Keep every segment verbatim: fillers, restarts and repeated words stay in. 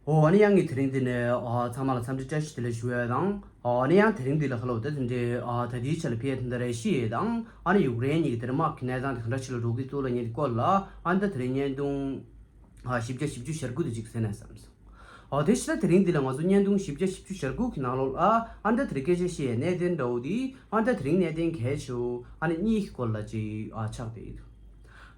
ཨོ་ཨ་ནི་ཡང་ངས་དེ་རིང་འདི་ནས་ཨ་ཚང་མ་ལ་འཚམས་འདྲི་བཀྲ་ཤིས་བདེ་ལེགས་ཞུ་ཡ་དང་། ཨོ་ཨ་ནི་ཡང་དེ་རིང་འདི་ལ་ཁ་ལོ་ད་དེ་འདྲའི་ཨ་ད་ལྟའི་ཆ་ལ་ཕེ་ད་ལྟ་ར་ཤི་ཡ་དང་ཨ་ནི་ཡུཀ་རེན་གཉིས་ཀྱི་དེ་རིང་དམག་གི་གནས་སྟངས་དེ་ག་འདྲ་ཞིག་ལ་འགྲོ་གི་འདུག་ལབ་མཁན་དེ་སྐོར་ལ་ཨ་ནི་ད་དེ་རིང་བརྙན་ཐུང་ཨ་བཞི་བརྒྱ་བཞི་བཅུ་ཞེ་དགུ་དེ་ཅིག་གསན་ན་བསམ་སོང་། ཨོ་དེ་ཕྱི་ད་དེ་རིང་འདི་ལ་ང་ཚོ་བརྙན་ཐུང་བཞི་བརྒྱ་བཞི་བཅུ་ཞེ་དགུ་གི་ནང་ལོགས་ལ་ཨ་ནི་ད་དེ་རིང་སྐད་ཆ་བཤད་ཡའི་གནད་དོན་འདྲ་བོ་དེ་ཨ་ནི་ད་དེ་རིང་གནད་དོན་གལ་ཆེ་བོ་ཨ་ནི་གཉིས་ཀྱི་སྐོར་ལ་ཅིག་ཨ་ཆགས་བསྡད་ཡོད།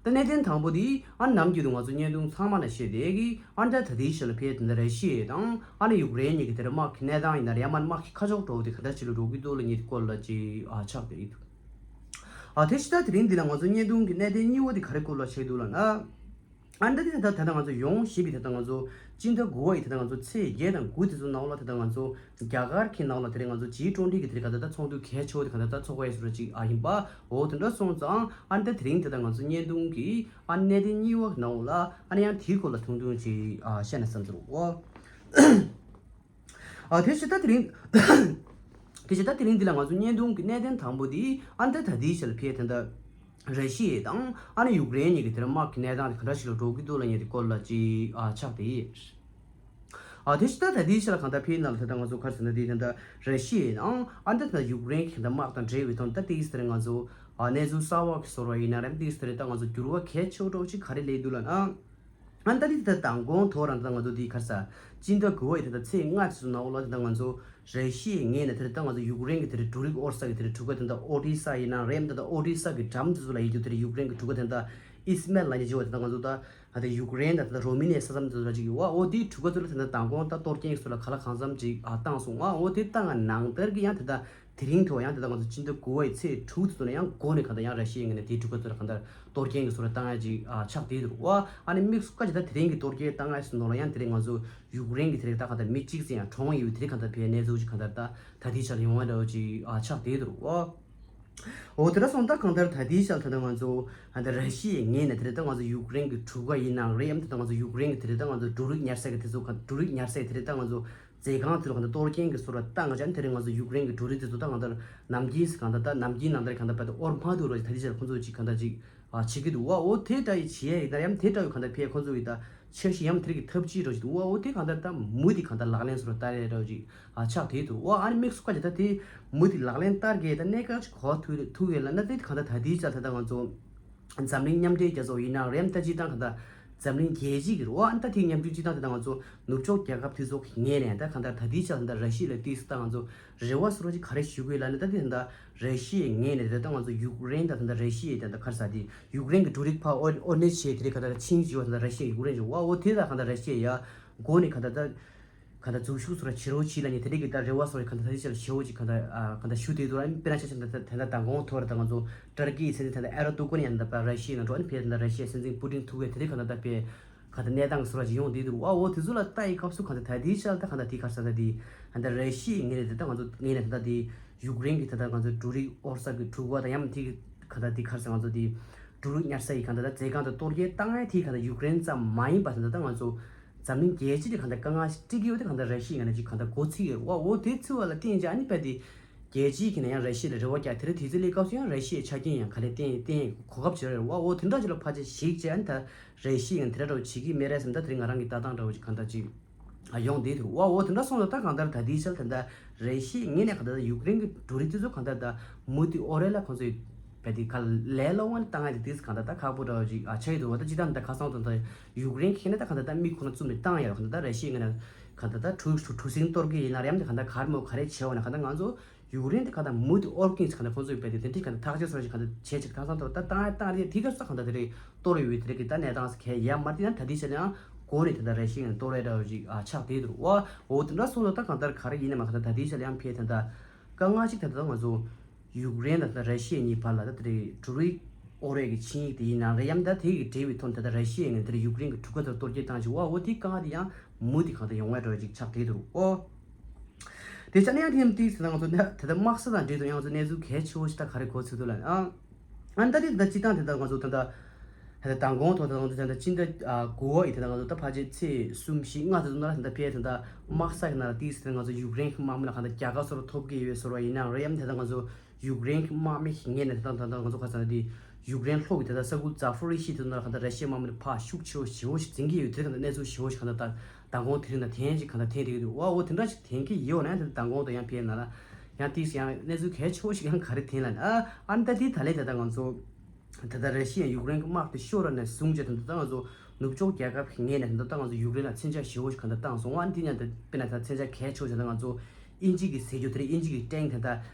ད་གནད་དོན་དང་པོ་དེ་ཨ་ནི་ནམ་རྒྱུན་དུ་ང་ཚོ་བརྙན་ཐུང་ཚང་མ་ལ་བཤད་བསྡད་ཀྱི་ཨ་ནི་ད་ད་ལྟའི་ཆ་ལ་ཕེ་ད་ལྟ་ར་ཤི་ཡ་དང་ཨ་ནི་ཡུཀ་རེན་གཉིས་ཀྱི་དེར་དམག་གི་གནས་སྟངས་ཡིན་ན་རེད་ཡང་མ་དམག་གི་ཁ་ཕྱོགས་འདྲ་བོ་དེ་ག་འདྲ་ཞིག་ལ་འགྲོ་གི་འདུག་ལབ་མཁན་དེ་སྐོར་ལ་ཅིག་ཨ་ཆགས་བསྡད་ཡོད། ཨ་དེ་ཕྱི་ད་དེ་རིང་འདི་ལ་ང་ཚོ་བརྙན་ཐུང་གི་གནད་དོན་གཉིས་པ་དེ་ག་རེ་སྐོར་ལ་བཤད་འདུག་ལབ་ན། ཨ་ནི་ད་དེ་ད་ད་ད་ང་ཚོ་ཡོང་བཞིན་པའི་ད་ད་ང་ཚོ་སྤྱི་ཟླ་དགུ་པ་ཡི་ད་ད་ང་ཚོ་ཚེས་བརྒྱད་དང་དགུ་དེ་ཚོ་ནང་ལ་ད་ད་ང་ཚོ་རྒྱ་གར་གྱི་ནང་ལ་དེ་རིང་ང་ཚོ་ཇི་ཊུ་ཝེན་ཊི་གི་དེ་རིང་ག་ད་ད་ཚོགས་འདུ་གལ་ཆེ་བོ་དེ་ག་ད་ད་ཚོགས་པ་ཡི་སུ་ར་ཅིག་ཨ་ཡིན་པ། འོ་དེ་འདྲ་སོང་ཙང་ཨ་ནི་ད་དེ་རིང་ད་ད་ང་ཚོ་བརྙན་ཐུང་གི་ཨ་ནི་གནད་དོན་གཉིས་པ་གི་ནང་ལ་ཨ་ནི་ཡང་དེའི་སྐོར་ལ་ཐུང་ཐུང་ཅིག་ཨ་བཤད་ན་བསམ་ཚུལ་འོ། ཨ་དེ་ཕྱི་ད་དེ་རིང་དེ་ཕྱི་ད་དེ་རིང་འདི་ལ་ང་ཚོ་བརྙན་ཐུང་གི་གནད་དོན་དང་པོ་དེ་ཨ་ནི་ད་ད་ལྟའི་ཆ་ལ་ཕེ་ད་ད་ར་ཤི་ཡ་དང་ཨ་ནི་ཡུཀ་རེན་གཉིས་ཀྱི་དེར་དམག་གི་གནས་སྟངས་དེ་ག་འདྲ་ཞིག་ལ་འགྲོ་གི་འདུག་ལབ་མཁན་དེ་སྐོར་ལ་ཅིག་ཨ་ཆགས་བསྡད་ཡོད། ཨ་དེ་ཕྱི་ད་ད་ལྟའི་ཆ་ལ་གང་ལྟར་ཕེ་ནང་ལ་ད་ལྟ་ང་ཚོ་ག་རེ་ཟེར་ན་དེ་ད་ལྟ་ར་ཤི་ཡ་དང་ཨ་ནི་ད་ད་ཡུཀ་རེན་གྱི་ད་དམག་དང་འབྲེལ་བའི་ཐོག་ད་ཏིག་ཙམ་ང་ཚོ་ཨ་གནས་ཚུལ་གསར་བ་གི་བཟོ་འདྲ་ཡིན་ན་རེད་ཏིག་ཙམ་ད་ང་ཚོ་འགྱུར་བ་གལ་ཆེ་བོ་འདྲ་བོ་ཅིག་ག་རེ་སླེབས་འདུག་ལབ་ན། ཨ་ནི་ད་ལྟ་དེ་ད་མདང་དགོང་ཐོག་རང་ད་ང་ཚོ་དེ་ག་རེ་ཟ། སྤྱི་ཟླ་དགུ་པ་ཡི་ད་ལྟ་ཚེས་ལྔ་ཚོ་ནང་ལ་ད་ལྟ་ང་ཚོ་ར་ཤི་ཡའི་ངོས་ནས་དེ་ད་ལྟ་ང་ཚོ་ཡུཀ་རེན་གྱི་དེ་འབྲུ་རིགས་དབོར་ས་གི་དེ་གྲུ་ཁ་དེ་ད་ཨོ་ཌི་ས་ཡིན་ན་རེད་ད་ལྟ་ཨོ་ཌི་ས་གི་འགྲམ་དེ་ཚོ་ལ་ཡིན་རྒྱུ་དེ་ཡུཀ་རེན་གྱི་གྲུ་ཁ་དེ་ད་ཨིས་མེལ་ལབ་མཁན་ཅིག་ཡོད་པ་དེ་ད་ང་ཚོ་ད་ད་ལྟ་ཡུཀ་རེན་ད་ད་ལྟ་རོ་མི་ནི་ཡ་ས་མཚམས་དེ་ཚོ་ལ་ཅིག་ཡོད་པ་འོ་དེའི་གྲུ་ཁ་ཚོ་ལ་དེ་ད་མདང་དགོང་ད་གཏོར་སྐྱོན་གྱི་བཟོ་འདྲ་ག་ལ་གང་འཚམ་ཅིག་ཨ་བཏང་སོང་ཨ་འོ་དེ་བཏང་ང་ནང་ལྟར་གྱི་ཡང་དེ་ད། དེ་རིང་ཐོག་ཡང་དེ་དག་ང་ཚོ་སྤྱི་ཟླ་དགུ་པའི་ཚེས་དྲུག་དེ་ཚོ་ནས་ཡང་འགོ་ནས་གང་ལྟར་ཡང་ར་ཤི་ཡའི་ངོས་ནས་དེའི་གྲུ་ཁ་ཚོ་ལ་གང་ལྟར་གཏོར་སྐྱོན་གྱི་བཟོ་འདྲ་བཏང་ཡ་ཅིག་ཨ་ཆགས་བསྡད་འདུག་བ། ཨ་ནི་དམིགས་སུ་བཀར་ཅིག་ད་དེ་རིང་གི་གཏོར་སྐྱོན་བཏང་ཡ་ཟེར་ནོ་ལ་ཡང་དེ་རིང་ང་ཚོ་ཡུཀ་རེན་གྱི་དེ་རིང་ད་གང་ལྟར་མི་གཅིག་ཙམ་ཡང་གྲོངས་ཡོད་པའི་དེ་རིང་གང་ལྟར་ཕའི་གནས་ཚུལ་ཅིག་གང་ལྟར་ད་ད་ལྟའི་ཆར་ཡོང་བ་འདྲ་བོ་ཅིག་ཨ་ཆགས་བསྡད་འདུག་བ། འོ་དེ་འདྲ་སོང་ད་གང་ལྟར་ད་ལྟའི་ཆར་ད་ལྟ་ང་ཚོ་ཨ་ད་ར་ཤི་ཡའི་ངོས་ནས་དེ་རིང་ད་ང་ཚོ་ཡུཀ་རེན་གྱི་གྲུ་ཁ་ཡིན་ནའང་རེད་ཡང་དེ་ད་ང་ཚོ་ཡུཀ་རེན་གྱི་དེ་རིང་ད་ང་ཚོ་འབྲུ་རིགས་ཉར་ས་གི་དེ་ཚོ་ག་འབྲུ་རིགས་ཉར་ས་གི་དེ་རིང་ད་ང་ཚོ། མཛད་ཁང་དེ་ལ་གང་ལྟར་གཏོར་སྐྱོན་གྱི་བཟོ་འདྲ་བཏང་ང་ཅང་དེ་རིང་ང་ཚོ་ཡུཀ་རེན་གྱི་འབྲུ་རིགས་དེ་ཚོ་ད་གང་ལྟར་ནམ་རྒྱུན་གང་ལྟར་ད་ནམ་རྒྱུན་ནང་ལྟར་གང་ལྟར་བད་དེ་དབོར་མ་འདུག་རོ་ཅིག་ད་དེ་ཆར་ཁོང་ཚོ་ཅིག་གང་ལྟར་ཅིག་ཨ་བྱེད་ཀྱི་འདུག་བ། འོ་དེ་འདྲ་ཡི་བྱེད་ཡ་ཡིན་ན་ཡང་དེ་འདྲ་ཡི་གང་ལྟར་ཕའི་ཁོང་ཚོ་ཡི་ད་འཆར་གཞི་ཡང་དེ་རིང་གི་ཐབས་ཇུས་རོ་ཅིག་འདུག་བ། འོ་དེ་གང་ལྟར་ད་མུ་དེ་གང་ལྟར་ལག་ལེན་བཟོ་འདྲ་བསྟར་ཡ་རོ་ཅིག་ཨ་ཆགས་བསྡད་འདུག་བ། ཨ་ནི་དམིགས་སུ་བཀར་ཅིག་ད་དེ་མུ་དེ་ལག་ལེན་བསྟར་གི་ད་གནད་འགག་ཅིག་གོ་ཐུག་ཐུག་ཡོད་ལ་ན་དེ་གང་ལྟར་ད་དེའི་ཆར་ད་ད་ང་ཚོ། འཛམ་གླིང་མཉམ་འབྲེལ་རྒྱལ་ཚོགས་ཡིན་ནའང་རེད་ད་སྤྱིར་བཏང་གང་ལྟར་འཛམ་གླིང་རྒྱལ་སྤྱི་གི་རེད་བ། ཨ་ནི་ད་དེའི་མཉམ་སྐྲུན་སྤྱིར་བཏང་དེ་ད་ང་ཚོ་ནུབ་ཕྱོགས་རྒྱལ་ཁབ་དེ་ཚོ་གི་ངོས་ནས་ད་གང་ལྟར་ད་ལྟའི་ཆར་ད་ལྟ་ར་ཤི་ཡ་ལ་ཏིས་ད་ང་ཚོ་རེ་བ་བཟོ་འདྲ་ཅིག་ག་རེ་ཞུ་དགོས་ལབ་ན་ད་དེ་ད་ལྟ་ར་ཤི་ཡའི་ངོས་ནས་ད་ལྟ་ང་ཚོ་ཡུཀ་རེན་ད་ད་ལྟ་ར་ཤི་ཡའི་ད་ལྟ་ག་རེ་ཟ་དེ་ཡུཀ་རེན་གི་འབྲུ་རིགས་ཕར་དབོར་དབོར་གནས་བྱས་དེ་རིང་གང་ལྟར་ཕྱིན་བྱས་བ་ད་ལྟ་ར་ཤི་ཡ་ཡུཀ་རེན་བྱས་བ། འོ་དེ་ད་གང་ལྟར་ར་ཤི་ཡ་ཡ་འགོ་ནས་གང་ལྟར་ད། ག་ད་འཛུལ་ཞུགས་སོགས་ལ་བྱེད་རོགས་བྱེད་ལ་ནི་དེ་རིགས་ཀྱི་ད་རེ་བ་སོགས་ལ་ག་ད་ད་ཅི་ཆ་ལ་ཞེ་བོ་ཅིག་ག་ད་ཨ་ག་ད་ཞུ་དེ་དུ་ཨ་ནི་དཔེར་ན་ཆ་ཆ་ད་ད་ད་ད་མདང་དགོང་ཐོག་ར་ད་ང་ཚོ་ཏར་ཀི་ཡི་སྲིད་འཛིན་ད་ད་ཨེར་ཏུ་ཀན་ཡང་ད་པ་ར་ཤི་ཡ་ན་འགྲོ་ཨ་ནི་ཕེ་ད་ད་ར་ཤི་ཡའི་སྲིད་འཛིན་པུ་ཏིན་ཐུག་གི་དེ་རིགས་ག་ད་ད་པེ་ག་ད་གནས་སྟངས་སོགས་ལ་ཅིག་ཡོང་དེ་དུ་ཨ་འོ་དེ་ཚོ་ལ་ལྟ་ཡི་སྐབས་སུ་ག་ད་ད་དེའི་ཆ་ལ་ད་ག་ད་དེ་ག་ས་ད་དེ་ཨ་ད་ར་ཤི་ཡའི་ངོས་ནས་ད་ད་ང་ཚོ་ངོས་ནས་ད་ད་དེ་ཡུཀ་རེན་གི་ད་ད་ང་ཚོ་འབྲུ་རིགས་དབོར་ས་གི་གྲུ་ཁ་ད་ཡང་དེ་ག་ད་དེ་ག་ས་ང་ཚོ་དེ་འབྲུ་རིགས་ཉར་ས་ཡི་ག་ད་ད་མཛད་ཁང་ད་གཏོར་སྐྱོན་བཏང་ཡ་དེ་ག་ད་ཡུཀ་རེན་ཙམ་མ་ཡིན་པ་ད་ད་ད་ང་ཚོ། འཛམ་གླིང་རྒྱལ་སྤྱི་དེ་གང་ལྟར་དཀའ་ངལ་ཞིག་འཕྲད་ཀྱི་ཡོད་དེ་གང་ལྟར་ར་ཤི་ཡ་ནས་ཅིག་གང་ལྟར་འགོ་ཚུགས་ཡོད་རེད་བ། འོ་དེ་ཚུད་པ་ལ་བརྟེན་བྱས་ཨ་ནི་རྦད་དེ་རྒྱལ་སྤྱིའི་ཁྱེད་ནས་ཡང་ར་ཤི་ཡ་ལ་རེ་བ་རྒྱག་དེ་རིང་དུས་ཚོད་སླེབས་སྐབས་སུ་ཡང་ར་ཤི་ཡའི་ཆ་རྐྱེན་ཡང་ག་ལེར་བརྟན་བརྟན་གོ་སྐབས་བྱེད་རེད་བ། འོ་དེ་འདྲ་ཅིག་ལ་ཕལ་ཆེར་གཞིགས་བྱས་ཨ་ནི་ད་ར་ཤི་ཡ་ཡང་དེ་འདྲ་འདྲ་བོ་བྱེད་ཀྱི་མེད་རེད་བསམ། ད་དེ་རིང་ང་རང་གི་ལྟ་སྟངས་འདྲ་བོ་ཅིག་གང་ལྟར་ཅིག་ཨ་ཡོང་བསྡད་འདུག་བ། འོ་དེ་འདྲ་སོང་ཙང་ད་གང་ལྟར་ད་ལྟའི་ཆར་ད་ལྟ་ར་ཤི་ཡའི་ངོས་ནས་གང་ལྟར་ཡུཀ་རེན་གྱི་འབྲུ་རིགས་དེ་ཚོ་གང་ལྟར་ད་མུ་མཐུད་དབོར་ཡ་ལ་ཁོང་ཚོས་རྦད་དེ་ག་ལེ་ལོ་ཝན་བཏང་ཡ་དེ་དེ་གང་ལྟར་ད་ཁག་པོ་འདྲ་བོ་ཅིག་ཨ་ཆགས་ཡོད་འདུག་བ། ད་ཅི་ད་ད་ཁ་སང་དང་ད། ཡུཀ་རེན་གྱི་ནས་ད་གང་ལྟར་ད་མི་ཁོ་ན་བཙུམ་ནས་བཏང་ཡ་གང་ལྟར་ད་ར་ཤི་ཡའི་ངོས་ནས་གང་ལྟར་ད་གྲུ་གྲུ་གྲུ་གཟིངས་གཏོར་གི་ཡིན་ན་རེད་ཡང་དེ་གང་ལྟར་གར་མོ་ག་རེ་བྱས་འོ་ན་གང་ལྟར་ང་ཚོ་ཡུཀ་རེན་དེ་གང་ལྟར་མུ་མཐུད་དབོར་གྱིན་གང་ལྟར་ཁོང་ཚོ་ཡི་བས་དེ་དེ་འདྲའི་གང་ལྟར་ཐག་གཅོད་སོགས་ཀྱི་གང་ལྟར་བྱས་ཅིག་ད་གང་ལྟར་ད་བཏང་ཡ་བཏང་རེད། དེ་ག་ས་གང་ལྟར་དེ་རེད་གཏོར་ཡོད་པའི་དེ་རེད་གི་ད་གནས་སྟངས་གལ་ཡ་མ་དེ་ན་ད་དེ་ཆ་ལ་ཡང་གོ་རེད། དེ་ལྟར་ར་ཤི་ཡ་ནས་གཏོར་རེད་འདྲ་བ་ཅིག་ཨ་ཆགས་བསྡད་འདུག་བ། འོ་དེ་འདྲ་སོང་ལ་ད་གང་ལྟར་ག་རེ་ཡིན་ན་མ་གང་ལྟར་ད་དེ་ཆ་ལ་ཡང་ཕེ་ད་ལྟ་དཀའ་ངལ་ཅིག་ད་ལྟ་ང་ཚོ། ཡུཀ་རེན་དང་ད་ར་ཤི་ཡ་གཉིས་བར་ལ་ད་དེ་འབྲུ་རིགས་དབོར་ཡས་ཀྱི་ཆིངས་ཡིག་དེ་ཡིན་ནའང་རེད་ཡང་ད་དེ་གི་འབྲེལ་བའི་ཐོག་ནས་ད་ལྟ་ར་ཤི་ཡ་ནས་དེ་ཡུཀ་རེན་གྱི་གྲུ་ཁ་དེར་གཏོར་སྐྱོན་བཏང་བྱུང་བ། འོ་དེ་དཀའ་ངལ་དེ་ཡང་མུ་མཐུད་གང་ལྟར་ཡོང་ངེས་འདྲ་བ་ཅིག་ཆགས་བསྡད་འདུག་ཨོ། དེ་ཆ་ནས་ཡང་དེ་ཡང་ཏིག་ཟེར་ན་ང་ཚོ་ད་ལྟ་དམག་ས་དང་འབྲེལ་དུ་ཡང་ང་ཚོ་གནས་ཚུལ་གལ་ཆེ་བོ་ཞིག་ད་ག་རེ་གོ་ཚུལ་འདུག་ལབ་ན། ཨ་ད་དེ་ད་སྤྱི་བཏང་དེ་ད་ང་ཚོ་ད་ལྟ་ད་ལྟ་མདང་དགོང་ཐོག་ད་ང་ཚོ་ད་ལྟ་སྤྱི་ཟླ་དགུ་པ་ཡི་ད་ལྟ་ང་ཚོ་ད་ཕལ་ཆེར་ཚེས་གསུམ་བཞི་ལྔ་དེ་ཚོ་ནང་ལ་ད་ལྟ་ཕལ་ཆེར་ད་ལྟ་དམག་ས་གི་ནང་ལ་ཏིག་ཟེར་ན་ང་ཚོ་ཡུཀ་རེན་གྱི་དམག་མི་ལ་གང་ལྟར་རྒྱལ་ཁ་སོགས་ཐོབ་ཀྱི་ཡོད་ཟེར་བ་ཡིན་ནའང་རེད་ཡང་ད་ལྟ་ང་ཚོ། ཡུཀ་རེན་གྱི་དམག་མི་ཞིག་ངོས་ནས་ད་ལྟ་ད་ལྟ་ང་ཚོ་ག་ཚོད་འདི་ ཡུཀ་རེན་ལྷོ་གི་དེ་ལྟར་ས་ཁུལ་ཛ་ཕོ་རི་ཤི་དེ་ནང་ལ་གང་ལྟར་ར་ཤི་ཡའི་དམག་མི་ཕར་ཤུགས་ཆེ་བོ་ཞེ་བོ་ཞིག་འཛིང་གི་ཡོད། དེ་གང་ལྟར་གནས་ཚུལ་ཞེ་བོ་ཞིག་གང་ལྟར་ད་མདང་དགོང་དེ་རིང་ལ་ཐེངས་ཅིག་གང་ལྟར་ཐེངས་དེ་གི་འདུག་ཨོ་དེ་འདྲ་ཞིག་ཐེངས་ཀྱི་ཡོད་ན་ཡང་དེ་མདང་དགོང་དུ་ཡང་ཕེབས་ན་ལ་ཡང་ཏིག་ཡང་གནས་ཚུལ་གལ་ཆེ་བོ་ཞིག་ཡང་ག་རེ་ཐེངས་ལ་ཨ་ཨ་ནི་ད་དེ་ད་ལས་ད་ལྟ་ང་ཚོ་ད་ལྟ་ར་ཤི་ཡ་ཡུཀ་རེན་གྱི་དམག་དེ་ཤོར་བ་ནས་བཟུང་བྱས་ད་ལྟ་ང་ཚོ་ནུབ་ཕྱོགས་རྒྱལ་ཁབ་ཀྱི་ངོས་ནས་ད་ལྟ་ང་ཚོ་ཡུཀ་རེན་ལ་མཚོན་ཆ་ཞེ་བོ་ཞིག་གང་ལྟར་བཏང་སོང་ཨ་ནི་དེ་ཡང་ད་དཔེར་ན་ད་མཚོན་ཆ་གལ་ཆེ་བོ་ཞིག་ད་ང་ཚོ་ཨིན་ཇི་གི་ཟེར་རྒྱུ་དེ་རེད། ཨིན་ཇི་གི་ཊེང་ད་ལྟ་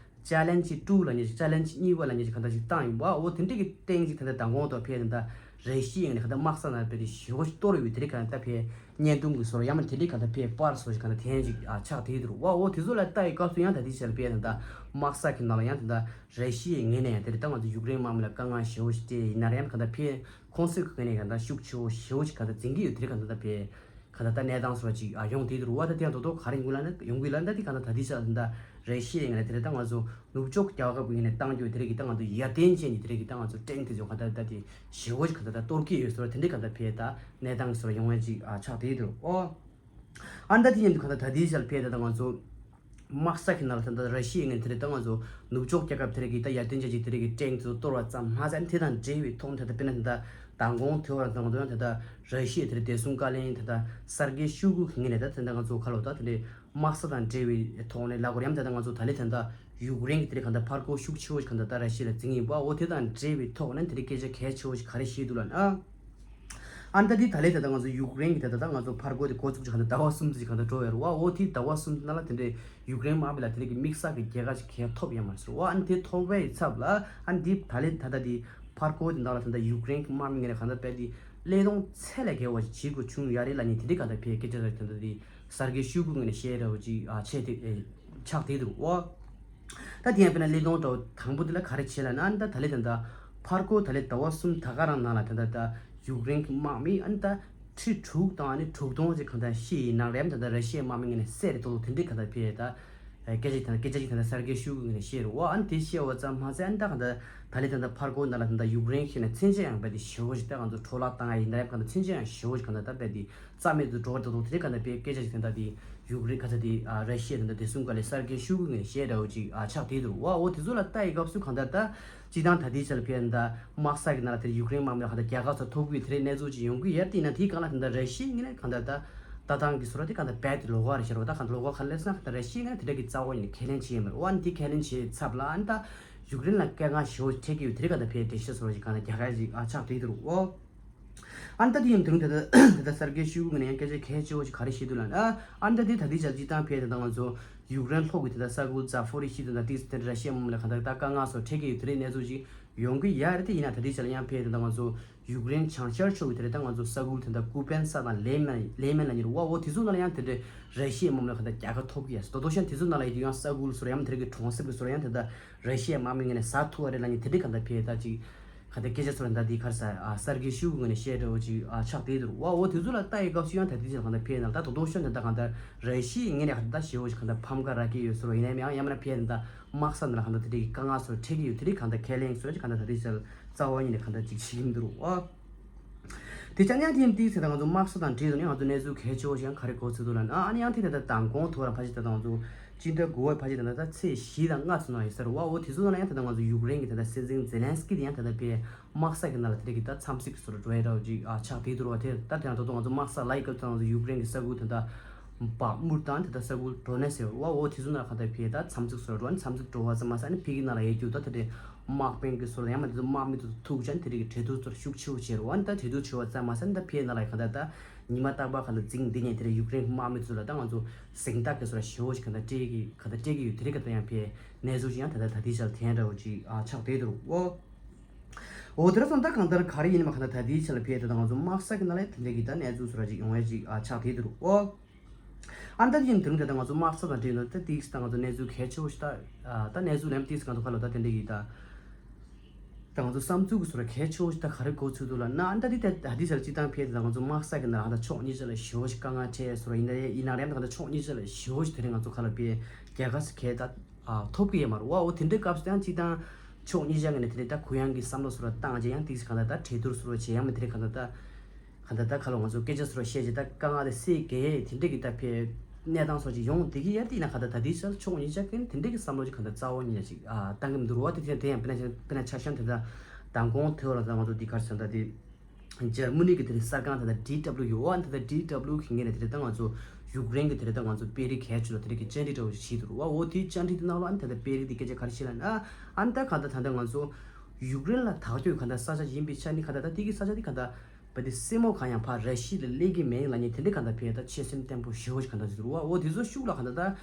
ཅ་ལན་ཇི་ཊུ་ལབ་མཁན་ཅིག་ཅ་ལན་ཇི་གཉིས་པ་ལབ་མཁན་ཅིག་གང་ལྟར་ཅིག་བཏང་ཡིན་པ། འོ་དེ་འདྲ་གི་ཊེང་ཅིག་ད་ལྟ་མདང་དགོང་དུ་ཕེབས་ད་ལྟ་ར་ཤི་ཡའི་ངོས་ནས་གང་ལྟར་དམག་ས་ནང་ཕེབས་ཏེ་ཞེ་བོ་ཞིག་གཏོར་ཡོད། དེ་རིགས་གང་ལྟར་ཕེབས་བརྙན་ཐུང་གི་བཟོ་འདྲ་ཡང་མིན་དེ་འདྲའི་གང་ལྟར་ཕེབས་པར་བཟོ་ཞིག་གང་ལྟར་ཐེངས་ཅིག་ཨ་ཆགས་བསྡད་འདུག་ཨོ་དེ་ཚོ་ལ་ལྟ་ཡི་སྐབས་སུ་ཡང་ད་ལྟའི་ཆར་ཕེབས་ད་ལྟ་དམག་ས་གི་ནང་ལ་ཡང་ད་ལྟ་ར་ཤི་ཡའི་ངོས་ནས་ཡང་དེ་རིགས་ད་ང་ཚོ་ཡུཀ་རེན་དམག་མི་ལ་དཀའ་ངལ་ཞེ་བོ་ཞིག་སྤྲད་ཡིན་ན་ར་ཡང་གང་ལྟར་ཕེབས་ཁོང་ཚོའི་ངོས་ནས་གང་ལྟར་ཤུགས་ཆེ་བོ་ཞེ་བོ་ཞིག་གང་ལྟར་འཛིང་གི་ཡོད། དེ་རིགས་གང་ལྟར་ཕེབས་གང་ལྟར་ད་གནས་སྟངས་སོགས་ཅིག་ཨ་ཡོང་དེ་རུ་བ་ད་དེ་ཡང་དོ་དོ་ག་རེ་ཡོང་གི་ལ་ན་ཡོང་གི་ལ་ན་དེ་གང་ལྟར་ད་དེ་ཆ་ད་རེ་ཤི་ཡིན་ན་དེ་རེད། ད་ང་ཚོ་ནུབ་ཕྱོགས་རྒྱལ་ཁབ་ཡིན་ནས་བཏང་རྒྱུ་དེ་རེད་གི་ད་ང་ཚོ་ཡར་ཐོན་ཅན་གྱི་དེ་རེད་གི་ད་ང་ཚོ་ཊེང་དེ་ཚོ་གང་ལྟར་ད་དེ་ཞེ་བོ་ཞིག་གང་ལྟར་ད་གཏོར་གི་ཡོད་སོགས་དེ་འདྲའི་གང་ལྟར་ཕེབས་ད་གནས་སྟངས་སོགས་ཡོང་བ་ཅིག་ཨ་ཆགས་དེ་རུ་ཨོ། ཨ་ད་དེ་ཡིན་དུས་གང་ལྟར་ད་དེ་ཆ་ལ་ཕེབས་ད་ད་ང་ཚོ། དམག་ས་གི་ནང་ལ་ད་ལྟ་ར་ཤི་ཡའི་ངོས་དེ་རེད་ད་ང་ཚོ་ནུབ་ཕྱོགས་རྒྱལ་ཁབ་དེ་རེད་གི་ད་ཡར་ཐོན་ཅན་གྱི་དེ་རེད་གི་ཊེང་དེ་ཚོ་གཏོར་བ་ཙམ་མ་ཟད་དེ་དང་འབྲེལ་བའི་ཐོག་ནས་ད་ལྟ་དཔེར་ན་ད་ལྟ་མདང་དགོང་དེ་བར་དང་དོན་ད་ལྟ་ར་ཤི་ཡའི་དེ་རེད་བདེ་སྲུང་བཀའ་བློན་ད་ལྟ་སར་གེ་ཤུ་གུ་གི་ངོས་ནས་ད་ད་ལྟ་ང་ཚོ་ཁ་ལོ་ད་དེ་འདྲའི་དམག་ས་དང་འབྲེལ་བའི་ཐོག་ནས་ལབ་དགོས་རེད། ཡང་ད་ལྟ་ང་ཚོ་ད་ལེ་ད་ལྟ་ཡུཀ་རེན་གྱི་དེ་རེད་གང་ལྟར་ཕར་རྒོལ་ཤུགས་ཆེ་བོ་ཞིག་གང་ལྟར་ད་ར་ཤི་ཡ་ལ་འཛིང་ཡིན་པ། འོ་དེ་དང་འབྲེལ་བའི་ཐོག་ནས་དེ་འདྲའི་སྐད་ཆ་གལ་ཆེ་བོ་ཞིག་ག་རེ་བཤད་འདུག་ལབ་ན། ཨ་ནི་ད་འདི་ད་ལས་ད་ལྟ་ང་ཚོ་ཡུཀ་རེན་གྱི་ད་ལྟ་ད་ང་ཚོ་ཕར་རྒོལ་དེ་འགོ་བཙུགས་ཀྱི་གང་ལྟར་ཟླ་བ་གསུམ་ཙམ་ཞིག་གང་ལྟར་འགྲོ་བའི་རེད་བ། འོ་དེའི་ཟླ་བ་གསུམ་ནང་ལ་དེ་འདྲའི་ཡུཀ་རེན་དམག་མི་ལ་དེ་འདྲའི་གི་དམིགས་བསལ་གྱི་རྒྱལ་ཁ་ཞིག་གང་ཡང་ཐོབ་ཡོད་མ་རེད་ཟེར་བ། ཨ་ནི་དེ་ཐོབ་པའི་ཚབ་ལ་ཨ་ནི་འདི་ད་ལས་ད་ལྟ་འདི་ཕར་རྒོལ་དེ་ནང་ལ་ད་ལྟ་ཡུཀ་རེན་གྱི་དམག་མི་ངོས་ནས་གང་ལྟར་དཔེ་དེ་བློས་གཏོང་ཚད་ལས་བརྒལ་བ་ཞིག་བྱེད་དགོས་བྱུང་ཡོད་རེད་ལབ་ནས་དེ་འདྲའི་གང་ལྟར་ཕའི་སྐད་ཆ་ལ་ད་ལྟ་འདི་སར་གེ་ཤུ་གུ་ངོས་ནས་བཤད་རེད་བ་ཅིག་ཨ་བྱས་ཏེ་ཨེ་ཆགས་བསྡད་འདུག་བ། ད་དེ་ཡང་དཔེར་ན་བློས་གཏོང་འདྲ་བོ་དང་པོ་དེ་ལ་ག་རེ་བྱས་ལབ་ན། ཨ་ནི་ད་ད་ལེ་ད་ལྟ་ཕར་རྒོལ་ད་ལེ་ཟླ་བ་གསུམ་ད་ག་རང་ནང་ལ་ད་ལྟ་ད་ཡུཀ་རེན་གྱི་དམག་མི་ཨ་ནི་ད་ཁྲི་དྲུག་དང་ཨ་ནི་དྲུག་སྟོང་ཅིག་གང་ལྟར་ཤི་ཡིན་ནའང་རེད། ད་ལྟ་ར་ཤི་ཡའི་དམག་མི་ངོས་ནས་བསད་རེད་དོ་དེ་འདྲའི་གང་ལྟར་ཕེ་ད་སྐད་ཆ་ཅིག་ད་ལྟ་སར་གེ་ཤུ་གུ་ངོས་ནས་བཤད་རེད་བ། ཨ་ནི་དེ་བཤད་བ་ཙམ་མ་ཟད་ཨ་ནི་ད་གང་ལྟར་ད་ལེ་ད་ལྟ་ཕར་རྒོལ་ནང་ལ་ད་ལྟ་ཡུཀ་རེན་ཁྱེད་ནས་མཚོན་ཆ་ཡང་རྦད་དེ་ཞེ་བོ་ཞིག་ད་ང་ཚོ་འཕྲོ་བརླག་བཏང་ཡ་ཡིན་ནའང་གང་ལྟར་མཚོན་ཆ་ཡང་ཞེ་བོ་ཞིག་གང་ལྟར་ད་རྦད་དེ་རྩ་མེད་དུ་འགྲོ་བར་འདུག་དེ་གང་ལྟར་པའི་སྐད་ཆ་ཞིག་དེ་འདྲ་དེ་ཡུཀ་རེན་ག་ཚ་དེ་ཨ་ར་ཤི་ཡ་དེ་འདྲ་བདེ་སྲུང་བཀའ་བློན་སར་གེ་ཤུ་གུ་ངོས་ནས་བཤད་འདྲ་བོ་ཅིག་ཨ་ཆགས་བསྡད་འདུག་བ། འོ་དེ་ཚོ་ལ་ལྟ་ཡི་སྐབས་སུ་གང་ལྟར་ད་སྤྱི་བཏང་ད་ལྟའི་ཆར་ཕེ་ད་དམག་ས་གི་ནང་ལ་དེར་ཡུཀ་རེན་དམག་མི་ལ་གང་ལྟར་རྒྱལ་ཁ་ཚོ་ཐོབ་གི་དེ་རེད་གནས་ཚུལ་ཅིག་ཡོང་གི་ཡོད་དེ་ཡིན་ན་དེའི་སྒང་ལ་དེ་འདྲ་ར་ཤི་ཡ་ངོས་ནས་གང་ལྟར་ད་ལྟ་སྟངས་ཀྱི་བཟོ་འདྲ་དེ་གང་ལྟར་རྦད་དེ་ལོགས་ཀ་རེད་ཤར་བ། ད་གང་ལྟར་ལོགས་ཀ་ག་ལེར་སོང་ན་གང་ལྟར་ར་ཤི་ཡ་ངོས་ནས་དེ་འདྲ་གི་རྩ་བ་ཉིད་ནས་ཁས་ལེན་བྱས་ཡོད་མ་རེད། འོ་ཨ་ནི་དེ་ཁས་ལེན་བྱས་ཚབ་ལ་ཨ་ནི་ད་ཡུཀ་རེན་ལ་སྐད་ངག་ཞེ་བོ་ཐེབས་ཀྱི་ཡོད་དེ་རེད། གང་ལྟར་ཕེ་འགྲེལ་བཤད་བཟོ་འདྲ་ཅིག་གང་ལྟར་རྒྱག་ཡ་ཅིག་ཨ་ཆགས་བསྡད་འདུག་བ། ཨ་ནི་ད་དེ་ཡིན་དུས་ད་ད་ད་སར་གེ་ཤུ་གུ་ངོས་ནས་ཡང་སྐད་ཆ་གལ་ཆེ་བོ་ཞིག་ག་རེ་བཤད་འདུག་ལབ་ན། ཨ་ནི་ད་དེ་ད་དེ་ཆར་སྤྱི་བཏང་ཕེ་ད་ད་ང་ཚོ་ཡུཀ་རེན་ལྷོ་གི་དེ་ད་ས་ཁུལ་ཛ་ཕོ་རི་ཤི་དེ་ད་ཏིག་དེ་ར་ཤི་ཡ་དམག་མི་ལ་གང་ལྟར་ད་དཀའ་ངལ་སོགས་འཕྲད་ཀྱི་ཡོད་དེ་རེད་གནས་ཚུལ་ཅིག་ཡོང་གི་ཡོད་རེད་དེ་ཡིན་ན་ད་དེ་ཆར་ཡང་ཕེ་ད་ད་ང་ཚོ་ཡུཀ་རེན་བྱང་ཤར་ཕྱོགས་ཀྱི་དེ་རེད་ད་ང་ཚོ་ས་ཁུལ་དེ་ད་ཀུ་པན་ས་དང་ལེ་མན་ལེ་མན་ལ་ཉེ་རུ་བ། འོ་དེ་ཚོ་ནང་ལ་ཡང་དེ་འདྲའི་ར་ཤི་ཡའི་དམག་མི་ལ་གང་ལྟར་རྒྱལ་ཁ་ཐོབ་ཀྱི་ཡོད། དོ་དོ་ཤ་དེ་ཚོ་ནང་ལ་ཡིན་དུས་ཡང་ས་ཁུལ་སོ་ར་ཡང་དེ་རེད་གི་གྲོང་གསེབ་ཀྱི་སོ་ར་ཡང་དེ་ད་ར་ཤི་ཡའི་དམག་མི་ངོས་ནས་ཟ་ཐུབ་པ་རེད་ལབ་ནས་དེ་འདྲའི་གང་ལྟར་ཕེ་ད་ཅིག་ག་དེ་སྐད་ཆ་ཚོར་ད་དེ་ཁར་ས་ཨ་སར་གི་ཤུ་གུ་ངོས་ནས་བཤད་འདྲ་བོ་ཅིག་ཨ་ཆགས་བསྡད་འདུག་བ། འོ་དེ་ཚོ་ལ་ལྟ་ཡི་སྐབས་སུ་ཡང་ད་དེ་ཚོ་གང་ལྟར་ཕེ་ན་ད་དོ་དོ་ཤོད་ནས་ད་གང་ལྟར་ར་ཤི་ཡའི་ངོས་ནས་གང་ལྟར་ཞེ་བོ་ཞིག་གང་ལྟར་ཕམ་ཁ་རག་གི་ཡོད་ཟེར་བ་ཡིན་ནའི་ཡང་ཡང་མིན་ན་ཕེ་ན་ད་དམག་ས་ནང་ལ་གང་ལྟར་དེ་འདྲའི་དཀའ་ངལ་ཚོར་འཕྲད་ཀྱི་ཡོད་དེ་འདྲའི་གང་ལྟར་ཁས་ལེན་ཟེར་གང་ལྟར་ད་དེ་ཚོ་རྩ་བ་ཉིད་ནས་གང་ལྟར་ཅིག་བྱེད་ཀྱི་མི་འདུག་བ། དེ་ཅང་ཡང་དེ་ཡིན་དེ་ཚེ་ད་ང་ཚོ་དམག་ས་དང་འབྲེལ་དུ་ནི་ང་ཚོ་གནས་ཚུལ་གལ་ཆེ་བོ་ཞིག་ཡང་ག་རེ་གོ་ཚུལ་འདུག་ལབ་ན་ཨ་ནི་ཡང་དེ་ད་ལྟ་མདང་དགོང་ཐོག་ར་ཕ་ཞིག་ད་ད་ང་ཚོ་སྤྱི་ཟླ་དགུ་པའི་ཕ་ཞིག་ད་ད་ད་ཚེས་བཞི་དང་ལྔ་ཚོ་ནང་ཡོད་ས་རེད་བ། འོ་དེ་ཚོ་ནང་ཡང་ད་ད་ང་ཚོ་ཡུཀ་རེན་གྱི་ད་ད་སྲིད་འཛིན་ཛེ་ལན་སི་ཀི་དེ་ཡང་ད་ད་པའི་དམག་ས་གི་ནང་ལ་དེ་རིགས་ཀྱི་ད་འཚམས་གཟིགས་སོར་འགྲོ་ཡ་འདྲ་བོ་ཅིག་ཨ་ཆགས་བསྡད་འདུག་བ། དེ་ད་དེ་ཡང་ད་དུང་ང་ཚོ་དམག་ས་ལ་ཡི་སྐབས་ད་ང་ཚོ་ཡུཀ་རེན་གྱི་ས་ཁུལ་ད་ད་བག་མུར་དང་དེ་ད་ས་ཁུལ་ཌོ་ནེ་སི་ཟེར་བ། འོ་དེ་ཚོ་ནང་གང་ལྟར་ཕེ་ད་འཚམས་གཟིགས་སོར་འགྲོ་ཨ་ནི་འཚམས་གཟིགས་འགྲོ་བ་ཙམ་མ་ཟད་ཨ་ནི་ཕེ་གི་ནང་ལ་ཡོད་རྒྱུ་ད་དེ་འདྲའི་དམག་དཔོན་གྱི་སོར་ཡང་མ་དེ་ཚོ་དམག་མི་ཚོ་ཐུག་ཅན་དེ་རིགས་ཀྱི་གྲོས་བསྡུར་ཚོར་ཤུགས་ཆེ་བོ་བྱེད་རོགས་ཨ་ནི་ད་གྲོས་བསྡུར་བྱེད་བ་ཙམ་མ་ཟད་ཨ་ནི་ད་ཕེ་ནང་ལ་གང་ལྟར་ད་ཉི་མ་རྟག་པར་གང་ལྟར་འཛིང་འདི་ཉིད་དེ་རིགས་ཡུཀ་རེན་གྱི་དམག་མི་ཚོ་ལ་ད་ང་ཚོ་གཟེངས་རྟགས་ཀྱི་སོར་ཞེ་བོ་ཞིག་གང་ལྟར་སྤྲད་ཀྱི་གང་ལྟར་སྤྲད་ཀྱི་ཡོད་དེ་རིགས་གང་ལྟར་ཡང་ཕེ་གནས་ཚུལ་ཅིག་ཡང་ད་ལྟ་ད་ལྟའི་ཆར་ཐོན་འདྲ་བོ་ཅིག་ཨ་ཆགས་བསྡད་འདུག་འོ། འོ་དེ་ར་སོང་ད་གང་ལྟར་ག་རེ་ཡིན་མ་གང་ལྟར་ད་ལྟའི་ཆར་ལ་ཕེ་ད་ད་ང་ཚོ་དམག་ས་གི་ནང་ལ་དེ་འདྲ་གི་ད་གནས་ཚུལ་སོ་ར་ཅིག་ཡོང་ཡ་ཅིག་ཨ་ཆགས་བསྡད་འདུག་འོ། ཨ་ནི་ད་ཡིན་དུས་ད་ལྟ་ང་ཚོ་དམག་ས་དང་འབྲེལ་ནས་ད་ཏིག་ད་ང་ཚོ་གནས་ཚུལ་གལ་ཆེ་བོ་ཞིག་ད་ད་གནས་ཚུལ་ལམ་ཏིག་ང་ཚོ་ཁ་ལོ་ད་དེ་འདྲ་གི་ད་ད་ང་ཚོ་བསམ་ཚུལ་གྱི་སོ་ར་གལ་ཆེ་བོ་ཞིག་ད་ག་རེ་གོ་ཚུལ་འདུག་ལབ་ན་ཨ་ནི་ད་འདི་ད་ད་འདི་ཟེར་སྤྱི་བཏང་ཕེ་ད་ང་ཚོ་དམག་ས་གི་ནང་ད་ཕྱོགས་གཉིས་ཆ་ལ་ཞེ་བོ་ཞིག་དཀའ་ངལ་འཕྲད་སོ་ར་ཡིན་ད་ཡིན་ན་རེད་ད་ད་ཕྱོགས་གཉིས་ཆ་ལ་ཞེ་བོ་ཞིག་དེ་རིང་ང་ཚོ་ཁ་ལ་ཕེ་རྒྱལ་ཁ་ཞིག་གས་ད། ཨ་ཐོབ་ཀྱི་ཡོད་མ་རེད་བ། འོ་དེ་འདྲའི་སྐབས་སུ་ཡང་སྤྱི་བཏང་ཕྱོགས་གཉིས་ཆ་ངོས་ནས་དེ་འདྲའི་ད་གུ་ཡངས་ཀྱི་བསམ་བློ་སོ་ར་བཏང་རྗེས་ཡང་ཏིག་གང་ལྟར་ད་གྲོས་བསྡུར་སོ་ར་བྱེད་ཡང་མི་དེ་འདྲའི་གང་ལྟར་ད་གང་ལྟར་ད་ཁ་ལོ་ང་ཚོ་སྐད་ཆ་སོ་ར་བཤད་རྗེས་ད་དཀའ་ངལ་དེ་སེལ་དགོས་དེ་འདྲའི་གི་ད་ཕེ་གནས་སྟངས་སོ་ཅིག་ཡོང་བསྡད་ཀྱི་ཡོད་དེ་ཡིན་ན་གང་ལྟར་ད་ལྟའི་ཆར་ཕྱོགས་གཉིས་ཆ་ཀུན་དེ་འདྲའི་གི་བསམ་བློ་ཅིག་གང་ལྟར་རྩ་བ་ཉིད་ནས་ཅིག་ཨ་བཏང་གི་མི་འདུག་རེད་བ། དེ་དེ་ཡང་དཔེར་ན་དཔེར་ན་ཆ་བཞག་ན་དེ་ད་ མདང་དགོང་དེ་བར་ད་ང་ཚོ་འདི་གར་ཟེར་ད་དེ། འཇར་མ་ནི་གི་དེ་རིང་གསར་ཁང་དེ་འདྲ་ཌི་ཌབ་ལིའུ་ཡོད་པ། དེ་འདྲ་ཌི་ཌབ་ལིའུ་གི་ངོས་ནས་དེ་རིང་ད་ང་ཚོ་ཡུཀ་རེན་གི་དེ་རིང་ད་ང་ཚོ་དཔོན་རིགས་གལ་ཆེ་ལ་དེ་རིང་གི་བཅར་འདྲི་འདྲ་བོ་ཞིག་བྱེད་འདུག་ར་བ། འོ་དེའི་བཅར་འདྲི་དེ་ནང་ལ་ཨ་ནི་ད་ལྟ་དཔོན་རིགས་དེ་སྐད་ཆ་ག་རེ་བཤད་ལབ་ན། ཨ་ནི་ད་ག་ད་ད་ལྟ་ང་ཚོ་ཡུཀ་རེན་ལ་ཐག་གཅོད་ག་ད་ས་ཆ་ཡིན་པའི་ཆ་ནས་ག་ད་ད་དེ་གི་ས་ཆ་དེ་ག་ད་བ་དེ་སེ་མོ་གང་ཡང་ཕར་ར་ཤི་ཡ་ལ་སླེབས་ཀྱི་མེད་ལབ་མཁན་དེ་འདྲ་ག་ད་ཕར་ད་ཆོད་སེམས་བརྟན་པོ་ཞེ་པོ་ཞིག་ག་ད་འདུག་ར་བ། འོ་དེ་ཚོ་ཤུགས་ལ་ག་ད་ད།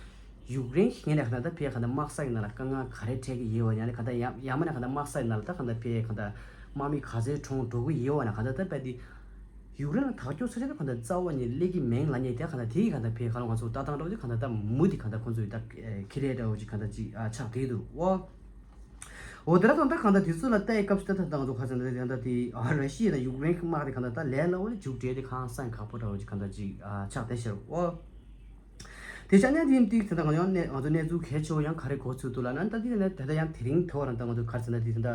ཡུཀ་རེན་གྱི་ངོས་ནས་ག་ད་ད་ཕར་ག་ད་དམག་ས་ཡི་ནང་ལ་དཀའ་ངལ་ག་རེ་འཕྲད་ཀྱི་ཡོད་པ། ཡང་ན་ག་ད་ཡང་ཡང་མིན་ན་ག་ད་དམག་ས་ཡི་ནང་ལ་ད་ག་ད་ཕར་ག་ད་དམག་མི་ག་ཚོད་གྲོངས་འགྲོ་གི་ཡོད་པ་ན་ག་ད་ད་ཕར་དེ་ཡུཀ་རེན་ལ་ཐག་གཅོད་ས་ཆ་ད་ག་ད་རྩ་བ་ནས་སླེབས་ཀྱི་མེད་ལབ་མཁན་དེ་ག་ད་དེ་ག་ད་ཕར་ག་ད་ང་ཚོ་ལྟ་སྟངས་འདྲ་བོ་དེ་ག་ད་ད་མུ་མཐུད་ག་ད་ཁོང་ཚོ་ཡི་ད་ཁྱི་རེད་འདྲ་བོ་ཅིག་ག་ད་ཅིག་ཆགས་བསྡད་འདུག་འོ། འོ་དེ་ར་ད་ད་ག་ད་དེ་ཚོ་ལ་ལྟ་ཡི་སྐབས་སུ་ད་ད་ད་ང་ཚོ་ག་ཟེར་ན་ད་ད་དེ་ར་ཤི་ཡ་དང་ཡུཀ་རེན་གྱི་དམག་དེ་ག་ད་ད་ལས་སླ་བོ་ལ་མཇུག་སྒྲིལ་དེ་ཧང་སང་ཁག་པོ་འདྲ་བོ་ཅིག་ག་ད་ཅིག་ཆགས་བསྡད་ཤག་འོ། དེ་ཆ་ནས་དེ་དེ་ད་ང་ཡང་ནས་ང་ཚོ་གནས་ཚུལ་གལ་ཆེ་བོ་ཡང་ག་རེ་གོ་ཚུལ་འདུག་ལབ་ན། ད་དེ་ནས་ད་ལྟ་ཡང་དེ་རིང་ཐོག་རང་ད་ང་ཚོ་ག་རེ་ཟེར་ན་དེ་ད་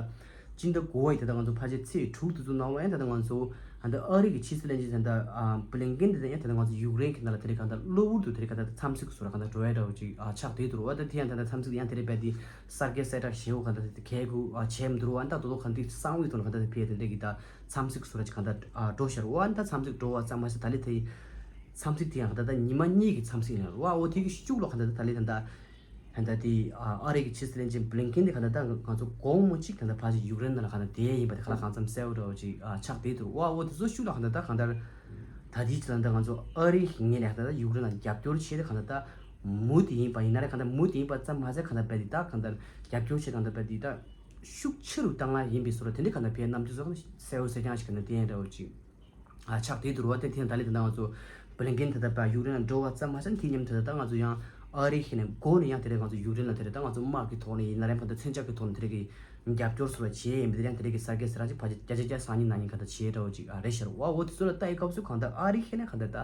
སྤྱི་ཟླ་དགུ་པའི་ད་ལྟ་ང་ཚོ་ཕལ་ཆེར་ཚེས་དྲུག་དེ་ཚོ་ནང་ལ་ཡང་ད་ལྟ་ང་ཚོ་ད་ལྟ་ཨ་རི་གི་ཕྱི་སྲིད་བློན་ཆེན་ད་ལྟ་བྷི་ལིན་ཀེན་དེ་ད་ཡང་ད་ལྟ་ང་ཚོ་ཡུཀ་རེན་གི་ནང་ལ་དེ་རིང་ག་ད་གློ་བུར་དུ་དེ་རིང་ག་ད་འཚམས་གཟིགས་སུ་ར་ག་ད་འགྲོ་ཡ་འདྲ་བོ་ཅིག་ཆགས་བསྡད་འདུག་ར་བ། ད་དེ་ཡང་ད་ལྟ་འཚམས་གཟིགས་ཡང་དེ་རིང་རྦད་དེ་གསར་བརྗེ་གསལ་བསྒྲགས་ཞེ་བོ་ག་ད་དེ་གལ་གུ་བྱས་མི་འདུག་ར་བ། ད་དོ་དོ་ག་འདི་གསང་བའི་ཐོག་ནས་ག་ད་དེ་ཕར་དེ་འདྲ་གི་ད་འཚམས་གཟིགས་སུ་ར་ཅིག་ག་ད་འགྲོ་ཤར་བ། ད་འཚམས་གཟིགས་འགྲོ་བ་ཙམ་མ་ཟད་ད་ལྟ་དེ་འཚམས་གཟིགས་དེ་ཡང་ད་ལྟ་ཉི་མ་གཉིས་ཀྱི་འཚམས་གཟིགས་ཡིན་ར་བ། འོ་དེ་གི་ཤུགས་ལ་ག་ད་ད་ལྟ་ལས་ད་ལྟ་ད་ལྟ་དེ་ཨ་རི་གི་ཕྱི་སྲིད་བློན་ཆེན་བྷི་ལིན་ཀེན་དེ་ག་ད་ད་ང་ཚོ་དགོང་མོ་གཅིག་ད་ལྟ་ཕལ་ཆེར་ཡུཀ་རེན་ནང་ལ་ག་ད་བསྡད་ཡིན་པ་དེ་ག་ལ་གང་འཚམ་གསལ་བོ་འདྲ་བོ་ཅིག་ཨ་ཆགས་བསྡད་འདུག་ར་བ། འོ་དེ་ཚོ་ཤུགས་ལ་ག་ད་ད་གང་ལྟར་ད་དེ་ཅི་ད་ལྟ་ང་ཚོ་ཨ་རི་གི་ངོས་ནས་ག་ད་ད་ཡུཀ་རེན་ལ་རྒྱབ་སྐྱོར་བྱས་ཏེ་ག་ད་ད་མུ་མཐུད་ཡིན་པ་ཡིན་ན་རེད། ག་ད་མུ་མཐུད་ཡིན་པ་ཙམ་མ་ཟད་ག་ད་བར་དེ་ད་ག་ད་རྒྱབ་སྐྱོར་བྱས་ག་ད་བར་དེ་ད་ཤུགས་ཆེ་རུ་བཏང་ཡ་ཡིན་པའི་བཟོ་འདྲ་དེ་འདྲ་ག་ད་བར་རྣམ་འགྱུར་བཟོ་གསལ་བོ་གསལ་རྐྱང་ཞིག་ག་ད་བསྟན་འདྲ་བོ་ཅིག་ཨ་ཆགས་བསྡད་འདུག་ར་བ། དེ་དེ་ཡང་ད་ལས་ད་ལྟ་ང་ཚོ་བྷི་ལིན་ཀེན་ད་ལྟ་བར་ཡུཀ་རེན་ལ་འགྲོ་བ་ཙམ་མ་ཟད་དེ་མཉམ་དུ་ད་ལྟ་ང་ཚོ་ཡང་ཨ་རི་ཁ་ནས་འགོ་ནས་ཡང་དེ་རིང་ང་ཚོ་ཡུཀ་རེན་ལ་དེ་རིང་ད་ང་ཚོ་དམག་གི་ཐོག་ནས་ཡིན་ན་རེད། ཕ་ད་མཚོན་ཆ་གི་ཐོག་ནས་དེ་རིང་གི་རྒྱབ་སྐྱོར་བཟོ་འདྲ་བྱས་ཡིན་པ་དེ་ཡང་དེ་རིང་གི་གསར་བརྗེ་ཕལ་ཆེར་བརྒྱ་ཆ་བརྒྱ་སང་ཉིན་གནངས་ཉིན་ག་ད་བྱས་འདྲ་བོ་ཅིག་ཨ་རེད་ཤག་ར་བ། འོ་དེ་ཚོ་ལ་ལྟ་ཡི་སྐབས་སུ་གང་ལྟར་ཨ་རི་ཁ་ནས་གང་ལྟར་ད་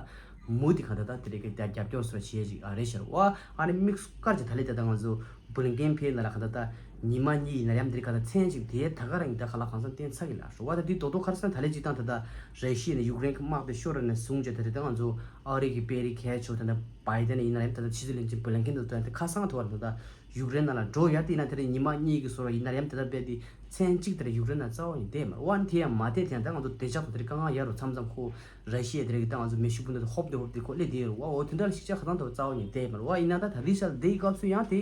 མུ་མཐུད་གང་ལྟར་ད་དེ་རིང་གི་རྒྱབ་སྐྱོར་བཟོ་འདྲ་བྱས་ཅིག་ཨ་རེད་ཤག་ར་བ། ཨ་ནི་དམིགས་སུ་བཀར་གྱི་ད་ལས་ད་ལྟ་ང་ཚོ་བྷི་ལིན་ཀེན་ཕེབས་ན་ལ་ག་ད་ད་ཉི་མ་གཉིས་ཡིན་ན་ཡང་དེ་ག་ད་མཚན་གཅིག་དེ་ད་ག་རང་ད་ག་ལ་གང་འཚམ་བསྟན་ཚར་གི་ལ་ར་བ། ད་དེ་རྡོག་རྡོག་ག་རེ་ཟེར་ན་ད་ལས་སྤྱིར་བཏང་ད་ད་ར་ཤི་ཡ་ནས་ཡུཀ་རེན་གྱི་དམག་དེ་ཤོར་བ་ནས་བཟུང་བྱས་ད་རེད། ད་ང་ཚོ་ཨ་རི་གི་དཔོན་རིགས་གལ་ཆེ་བོ་ད་ད་བྷའི་ཌེན་ཡིན་ན་ཡང་ད་ད་ཕྱི་སྲིད་བློན་ཆེན་བྷི་ལིན་ཀེན་དེ་ད་ད་ཁ་སང་ཐོག་ད་ད་ཡུཀ་རེན་ནང་ལ་འགྲོ་ཡ་དེ་ཡིན་ན་དེ་རིང་ཉི་མ་གཉིས་ཀྱི་བཟོ་འདྲ་ཡིན་ན་ཡང་ད་ད་རྦད་དེ་མཚན་གཅིག་དེ་རིང་ཡུཀ་རེན་ནང་རྩ་བ་ནས་བསྡད་མ་རེད་བ། དེ་ཡང་མ་བསྡད་དེ་ཡང་ད་ང་ཚོ་བདེ་འཇགས་དང་དེ་རིང་དཀའ་ངལ་ཡོད་རེད། མཚམས་མཚམས་ཁོ་ར་ཤི་ཡ་དེ་རིང་གི་ད་ང་ཚོ་མེ་ཤུགས་འཕུར་མདའ་དེ་ཧོབ་དེ་ཧོབ་དེ་ཁོ་སླེབས་བསྡད་ཡོད་རེད་བ། འོ་དེ་འདྲ་ལ་ཤུགས་ཆེ་ག་ད་ད་རྩ་བ་ནས་བསྡད་མ་རེད་བ། ཡིན་ན་ད་ད་རེས་ཤར་དེའི་སྐབས་སུ་ཡང་དེ་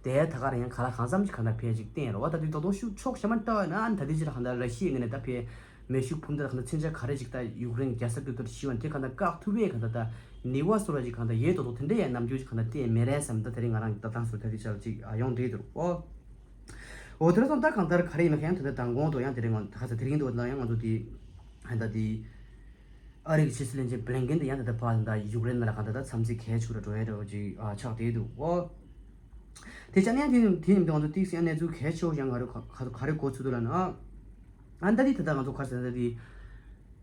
དེ་ད་ག་རང་ཡང་ག་ལ་གང་འཚམ་ཅིག་ག་ད་ཕར་ཅིག་བསྟན་རེད་བ། ད་དེ་རྡོག་རྡོག་ཤུགས་ཕྱོགས་གཞན་མ་ལྟ་བ་ཡིན་ན་ཨ་ནི་ད་དེ་ཅིག་ལ་ག་ད་ར་ཤི་ཡའི་ངོས་ནས་ད་ཕར་མེ་ཤུགས་འཕུར་མདའ་དང་མཚོན་ཆ་ག་རེ་ཅིག་ད་ཡུཀ་རེན་རྒྱལ་ས་ལྟོས་ལྟོས་ཤི་བ་དེ་ག་ད་བཀག་ཐུབ་པའི་ག་ད་ད་ནུས་པ་བཟོ་འདྲ་ཅིག་ག་ད་ཡོད་མདོག་མདོག་དེ་འདྲ་ཡང་རྣམ་འགྱུར་ཅིག་ག་ད་བསྟན་མེད་རེད་བསམ། ད་དེ་རིང་ང་རང་གི་ལྟ་སྟངས་སུ་ད་དེ་ཅིག་ཡོང་བསྡད་འདུག་ཨོ། འོ་དེ་ཚོ་ད་གང་ལྟར་ག་རེ་ཡིན་ན་ཡང་ད་ལྟ་མདང་དགོང་དུ་ཡང་དེ་རིང་ང་ད་ག་ས་དེ་རིང་དུ་ཡང་ང་ཚོ་དེ་ད་དེ་ཨ་རི་གི་ཕྱི་སྲིད་བློན་ཆེན་བྷི་ལིན་ཀེན་དེ་ཡང་ད་ལྟ་ཕར་ད་ཡུཀ་རེན་ནང་ལ་གང་ལྟར་ད་འཚམས་གཟིགས་གལ་ཆེ་རུ་འགྲོ་ཡ་འདྲ་བོ་ཅིག་ཨ་ཆགས་བསྡད་འདུག་ཨོ། དེ་ཆ་ནས་དེ་དེ་ཡིན་དུས་ང་ཚོ་ཏིག་སེ་ཡང་གནས་ཚུལ་གལ་ཆེ་བོ་ཞིག་ཡང་ག་རེ་ག་ག་རེ་གོ་ཚུལ་འདུག་ལབ་ན། ཨ་ད་དེ་ད་ལྟ་ང་ཚོ་ག་རེ་ཟེར་ན་ད་དེ་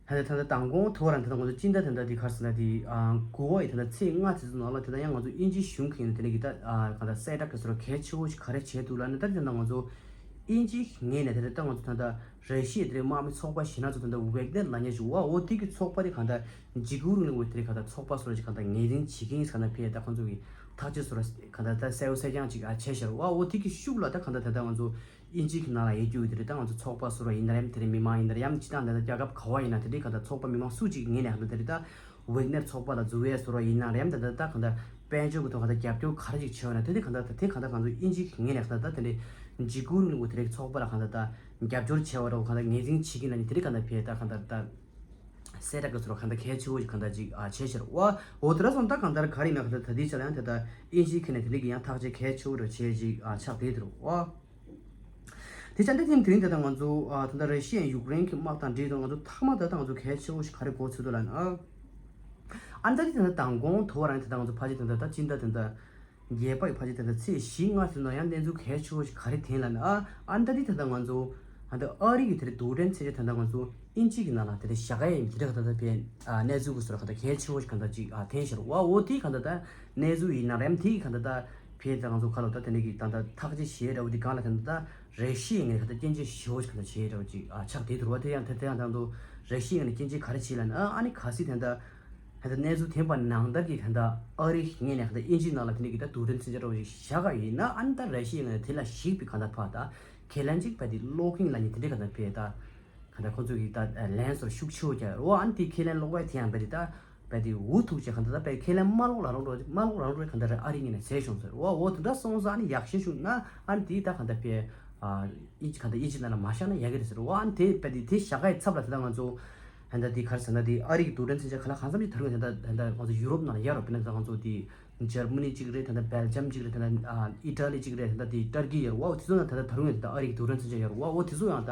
ད་ལྟ་ད་ལྟ་མདང་དགོང་དེ་བར་ད་ལྟ་ང་ཚོ་སྤྱི་ཟླ་ད་ལྟ་དེ་ག་རེ་ཟེར་ན་དེ་ཨ་དགུ་པ་ཡི་ད་ལྟ་ཚེས་ལྔ་དེ་ཚོ་ནང་ལ་ད་ལྟ་ཡང་ང་ཚོ་དབྱིན་ཇིའི་གཞུང་གིས་ད་ལྟ་གི་ད་ཨ་ག་ད་གསལ་བསྒྲགས་གི་བཟོ་འདྲ་གལ་ཆེ་བོ་ཞིག་ག་རེ་བྱས་འདུག་ལབ་ན། ད་དེ་ད་ལྟ་ང་ཚོ་དབྱིན་ཇིའི་ངོས་ནས་དེ་ལྟ་ང་ཚོ་ད་ལྟ་ར་ཤི་ཡའི་དེ་རིང་དམག་མི་ཚོགས་པ་གཞན་སྣ་ཚོགས་ད་ལྟ་ཝེག་ནེར་ལབ་མཁན་ཞིག་ཡོད་པ། འོ་དེ་གི་ཚོགས་པ་དེ་གང་ལྟར་འཇིགས་སྐུལ་རིང་ལུགས་དེ་རིང་གང་ལྟར་ཚོགས་པ་བཟོ་འདྲ་ཅིག་གང་ལྟར་ངོས་འཛིན་བྱེད་ཀྱི་ཡིན་ཟེར་གང་ལྟར་ཕེབས་ད་ཁོང་ཚོ་གི་ཐག་གཅོད་བཟོ་འདྲ་གང་ལྟར་ད་གསལ་བོ་གསལ་རྐྱང་ཅིག་ཨ་བྱས་ཤར་བ། འོ་དེ་གི་ཤུགས་ལ་ད་གང་ལྟར་ད་ལྟ་ང་ཚོ་དབྱིན་ཇི་གི་ནང་ལ་ཡོད་རྒྱུ་དེ་རིང་ད་ང་ཚོ་ཚོགས་པ་བཟོ་འདྲ་ཡིན་ན་རེད། དེ་རིང་མི་མང་ཡིན་ན་རེད། སྤྱིར་བཏང་ད་ལྟ་རྒྱལ་ཁབ་ག་བ་ཡིན་ན་དེ་རིང་གང་ལྟར་ཚོགས་པ་མི་མང་སུ་གཅིག་གི་ངོས་ནས་གང་ལྟར་དེ་རིང་ད་ཝེག་ནེར་ཚོགས་པ་ལ་འཛུལ་བའི་བཟོ་འདྲ་ཡིན་ན་རེད། ད་ལྟ་ད་གང་ལྟར་དཔལ་འབྱོར་གྱི་ཐོག་གང་ལྟར་རྒྱབ་སྐྱོར་ག་རེ་ཅིག་བྱས་པ་ན་དེ་དེ་གང་ལྟར་ད་དེ་གང་ལྟར་ང་ཚོ་དབྱིན་ཇི་གི་ངོས་ནས་གང་ལྟར་ད་དེ་རིང་འཇིགས་སྐུལ་རིང་ལུགས་དེ་རིང་ཚོགས་པ་ལ་གང་ལྟར་ད་རྒྱབ་སྐྱོར་བྱས་པ་འདྲ་བོ་གང་ལྟར་ངོས་འཛིན་བྱེད་ཀྱི་ཡིན་ལབ་ནས་དེ་རིང་གང་ལྟར་ཕེབས་ད་གང་ལྟར་ད་གསལ་བསྒྲགས་ཀྱི་བཟོ་འདྲ་གང་ལྟར་གལ་ཆེ་བོ་ཞིག་གང་ལྟར་ཅིག་ཨ་བྱས་ཤར་བ། འོ་དེ་འདྲ་སོང་ད་གང་ལྟར་ག་རེ་ཡིན་ན་གང་ལྟར་ད་ལྟའི་ཆ་ལ་ཡང་དེ་ལྟར་དབྱིན་ཇིའི་ཁ་ནས་དེ་འདྲ་གི་ཡང་ཐག་གཅོད་གལ་ཆེ་བོ་འདྲ་བྱས་ཅིག་ཨ་ཆགས་བསྡད་འདུག་བ། དེ་ཆ་འདི་ཐེངས་དེ་རིང་དེ་ལྟར་ང་ཚོ་ཨ་ད་ལྟ་ར་ཤི་ཡ་ཡུཀ་རེན་གྱི་དམག་དང་འབྲེལ་ཏེ་ང་ཚོ་མཐའ་མ་ད་ལྟ་ང་ཚོ་གལ་ཆེ་བོ་ཞིག་ག་རེ་གོ་ཚུལ་འདུག་ལབ་ན། ཨ་ནི་ད་ལྟའི་དེ་ལྟར་མདང་དགོང་དེ་བ་རང་དེ་ལྟར་ང་ཚོ་ཕལ་ཆེར་དེ་ལྟར་ད་སྤྱི་ཟླ་དེ་ལྟར་བརྒྱད་པ་ཡི་ཕལ་ཆེར་དེ་ལྟར་ཚེས་བཞི་ལྔ་ཚོ་ནང་ཡང་གནས་ཚུལ་གལ་ཆེ་བོ་ཞིག་ག་རེ་ཐོན་ལབ་ན། ཨ་ཨ་ནི་ད་ལྟའི་དེ་ལྟར་ང་ཚོ་ཨ་ད་ཨ་རི་གི་དེ་ལྟར་རྡུལ་ཕྲན་མཚོན་ཆ་དེ་ལྟར་ང་ཚོ་དབྱིན་ཇི་གི་ནང་ལ་དེ་ལྟར་བཞག་ག་ཡ་ཡིན་དེ་ལྟར་ག་ད་ད་ཕེབས་ཨ་གནས་ཚུལ་གི་བཟོ་འདྲ་ག་ད་གལ་ཆེ་བོ་ཞིག་ག་ད་ཅིག་ཨ་ཐོན་ཤར་བ། འོ་དེ་ག་ད་ད་གནས་ཚུལ་ཡིན་ན་རེད། དེ་ག་ད་ད་ཕེབས་ད་ང་ཚོ་ཁ་ལོ་ད་དེ་འདྲ་གི་ད་ད་ཐག་གཅོད་བྱས་འདྲ་བོ་དེ་གང་ལ་ད་ད་ར་ཤི་ཡའི་ངོས་ནས་ག་ད་སྐྱོན་བརྗོད་ཞེ་བོ་ཞིག་ག་ད་བྱས་འདྲ་བོ་ཅིག་ཨ་ཆགས་བསྡད་འདུག་བ། དེ་ཡང་དེ་དེ་ཡང་ད་དུང་ར་ཤི་ཡའི་ངོས་ནས་སྐྱོན་བརྗོད་ག་རེ་བྱས་ལབ་ན། ཨ་ཨ་ནི་གལ་སྲིད་ད་ད་ད་ད་གནས་ཚུལ་ཐོན་པ་ནང་ལྟར་གྱི་ད་ད་ཨ་རི་ངོས་ནས་ག་ད་དབྱིན་ཇིའི་ནང་ལ་དེ་འདྲ་གི་ད་རྡུལ་ཕྲན་མཚོན་ཆ་འདྲ་བོ་ཞིག་བཞག་ག་ཡིན་ན། ཨ་ནི་ད་ར་ཤི་ཡའི་ངོས་ནས་དེ་ལ་གཞིགས་པའི་ག་ད་ཕར་ད་ ཁས་ལེན་ཅིག་བས་དེ་ལོག་གིན་ལབ་མཁན་དེ་འདྲའི་ག་ད་བས་ད། ག་ད་ཁོ་ཚོ་གི་ད་ལན་སོར་ཤུགས་ཆེ་བོ་རྒྱག་རོ། ཨ་ནི་དེ་ཁས་ལེན་ལོག་པའི་དེ་ཡང་བས་དེ་ད་བས་དེ་འུ་ཐུག་ཅེས་ག་ད་ད་བས་ཁས་ལེན་མ་ལོག་ལ་རང་འགྲོ་མ་ལོག་ལ་རང་འགྲོ་ག་ད་རེ་ཨ་རི་ངོས་ནས་ཟེར་བྱུང་ཟེར་རོ། འོ་དེ་འདྲ་སོང་ཙང་ཨ་ནི་ཡག་ཤོས་བྱུང་ན་ཨ་ནི་དེ་ད་ག་ད་བས་ཨ་ཨིན་ཅི་ག་ད་ཨིན་ཅི་ནང་ལ་མ་བཞག་ན་ཡག་གི་རེད་ཟེར་རོ། ཨ་ནི་དེ་བས་དེ་དེ་བཞག་ག་ཡི་ཚབ་ལ་དེ་ད་ང་ཚོ་ད་ད་དེ་ག་རེ་ཟེར་ན་དེ་ཨ་རི་གི་རྡུལ་ཕྲན་མཚོན་ཆ་ག་ལ་གང་འཚམ་ཅིག་ད་རུང་ད་ད་ད་ང་ཚོ་ཡུ་རོབ་ནང་ལ་ཡོད་རོ། དཔེར་ན་ད་ང་ཚོ་དེ། འཇར་མ་ནི་གཅིག་རེད། ད་ལྟ་སྦེལ་ཇམ་གཅིག་རེད། ད་ལྟ་དེ་ཊར་ཀི་ཡོད་རེད་བ། དེ་ཚོ་ནང་ད་ལྟ་ད་རུང་ཡང་ད་ལྟ་ཨ་རི་གི་རྡུལ་ཕྲན་མཚོན་ཆ་ཡོད་རེད་བ། འོ་དེ་ཚོ་ཡང་ད་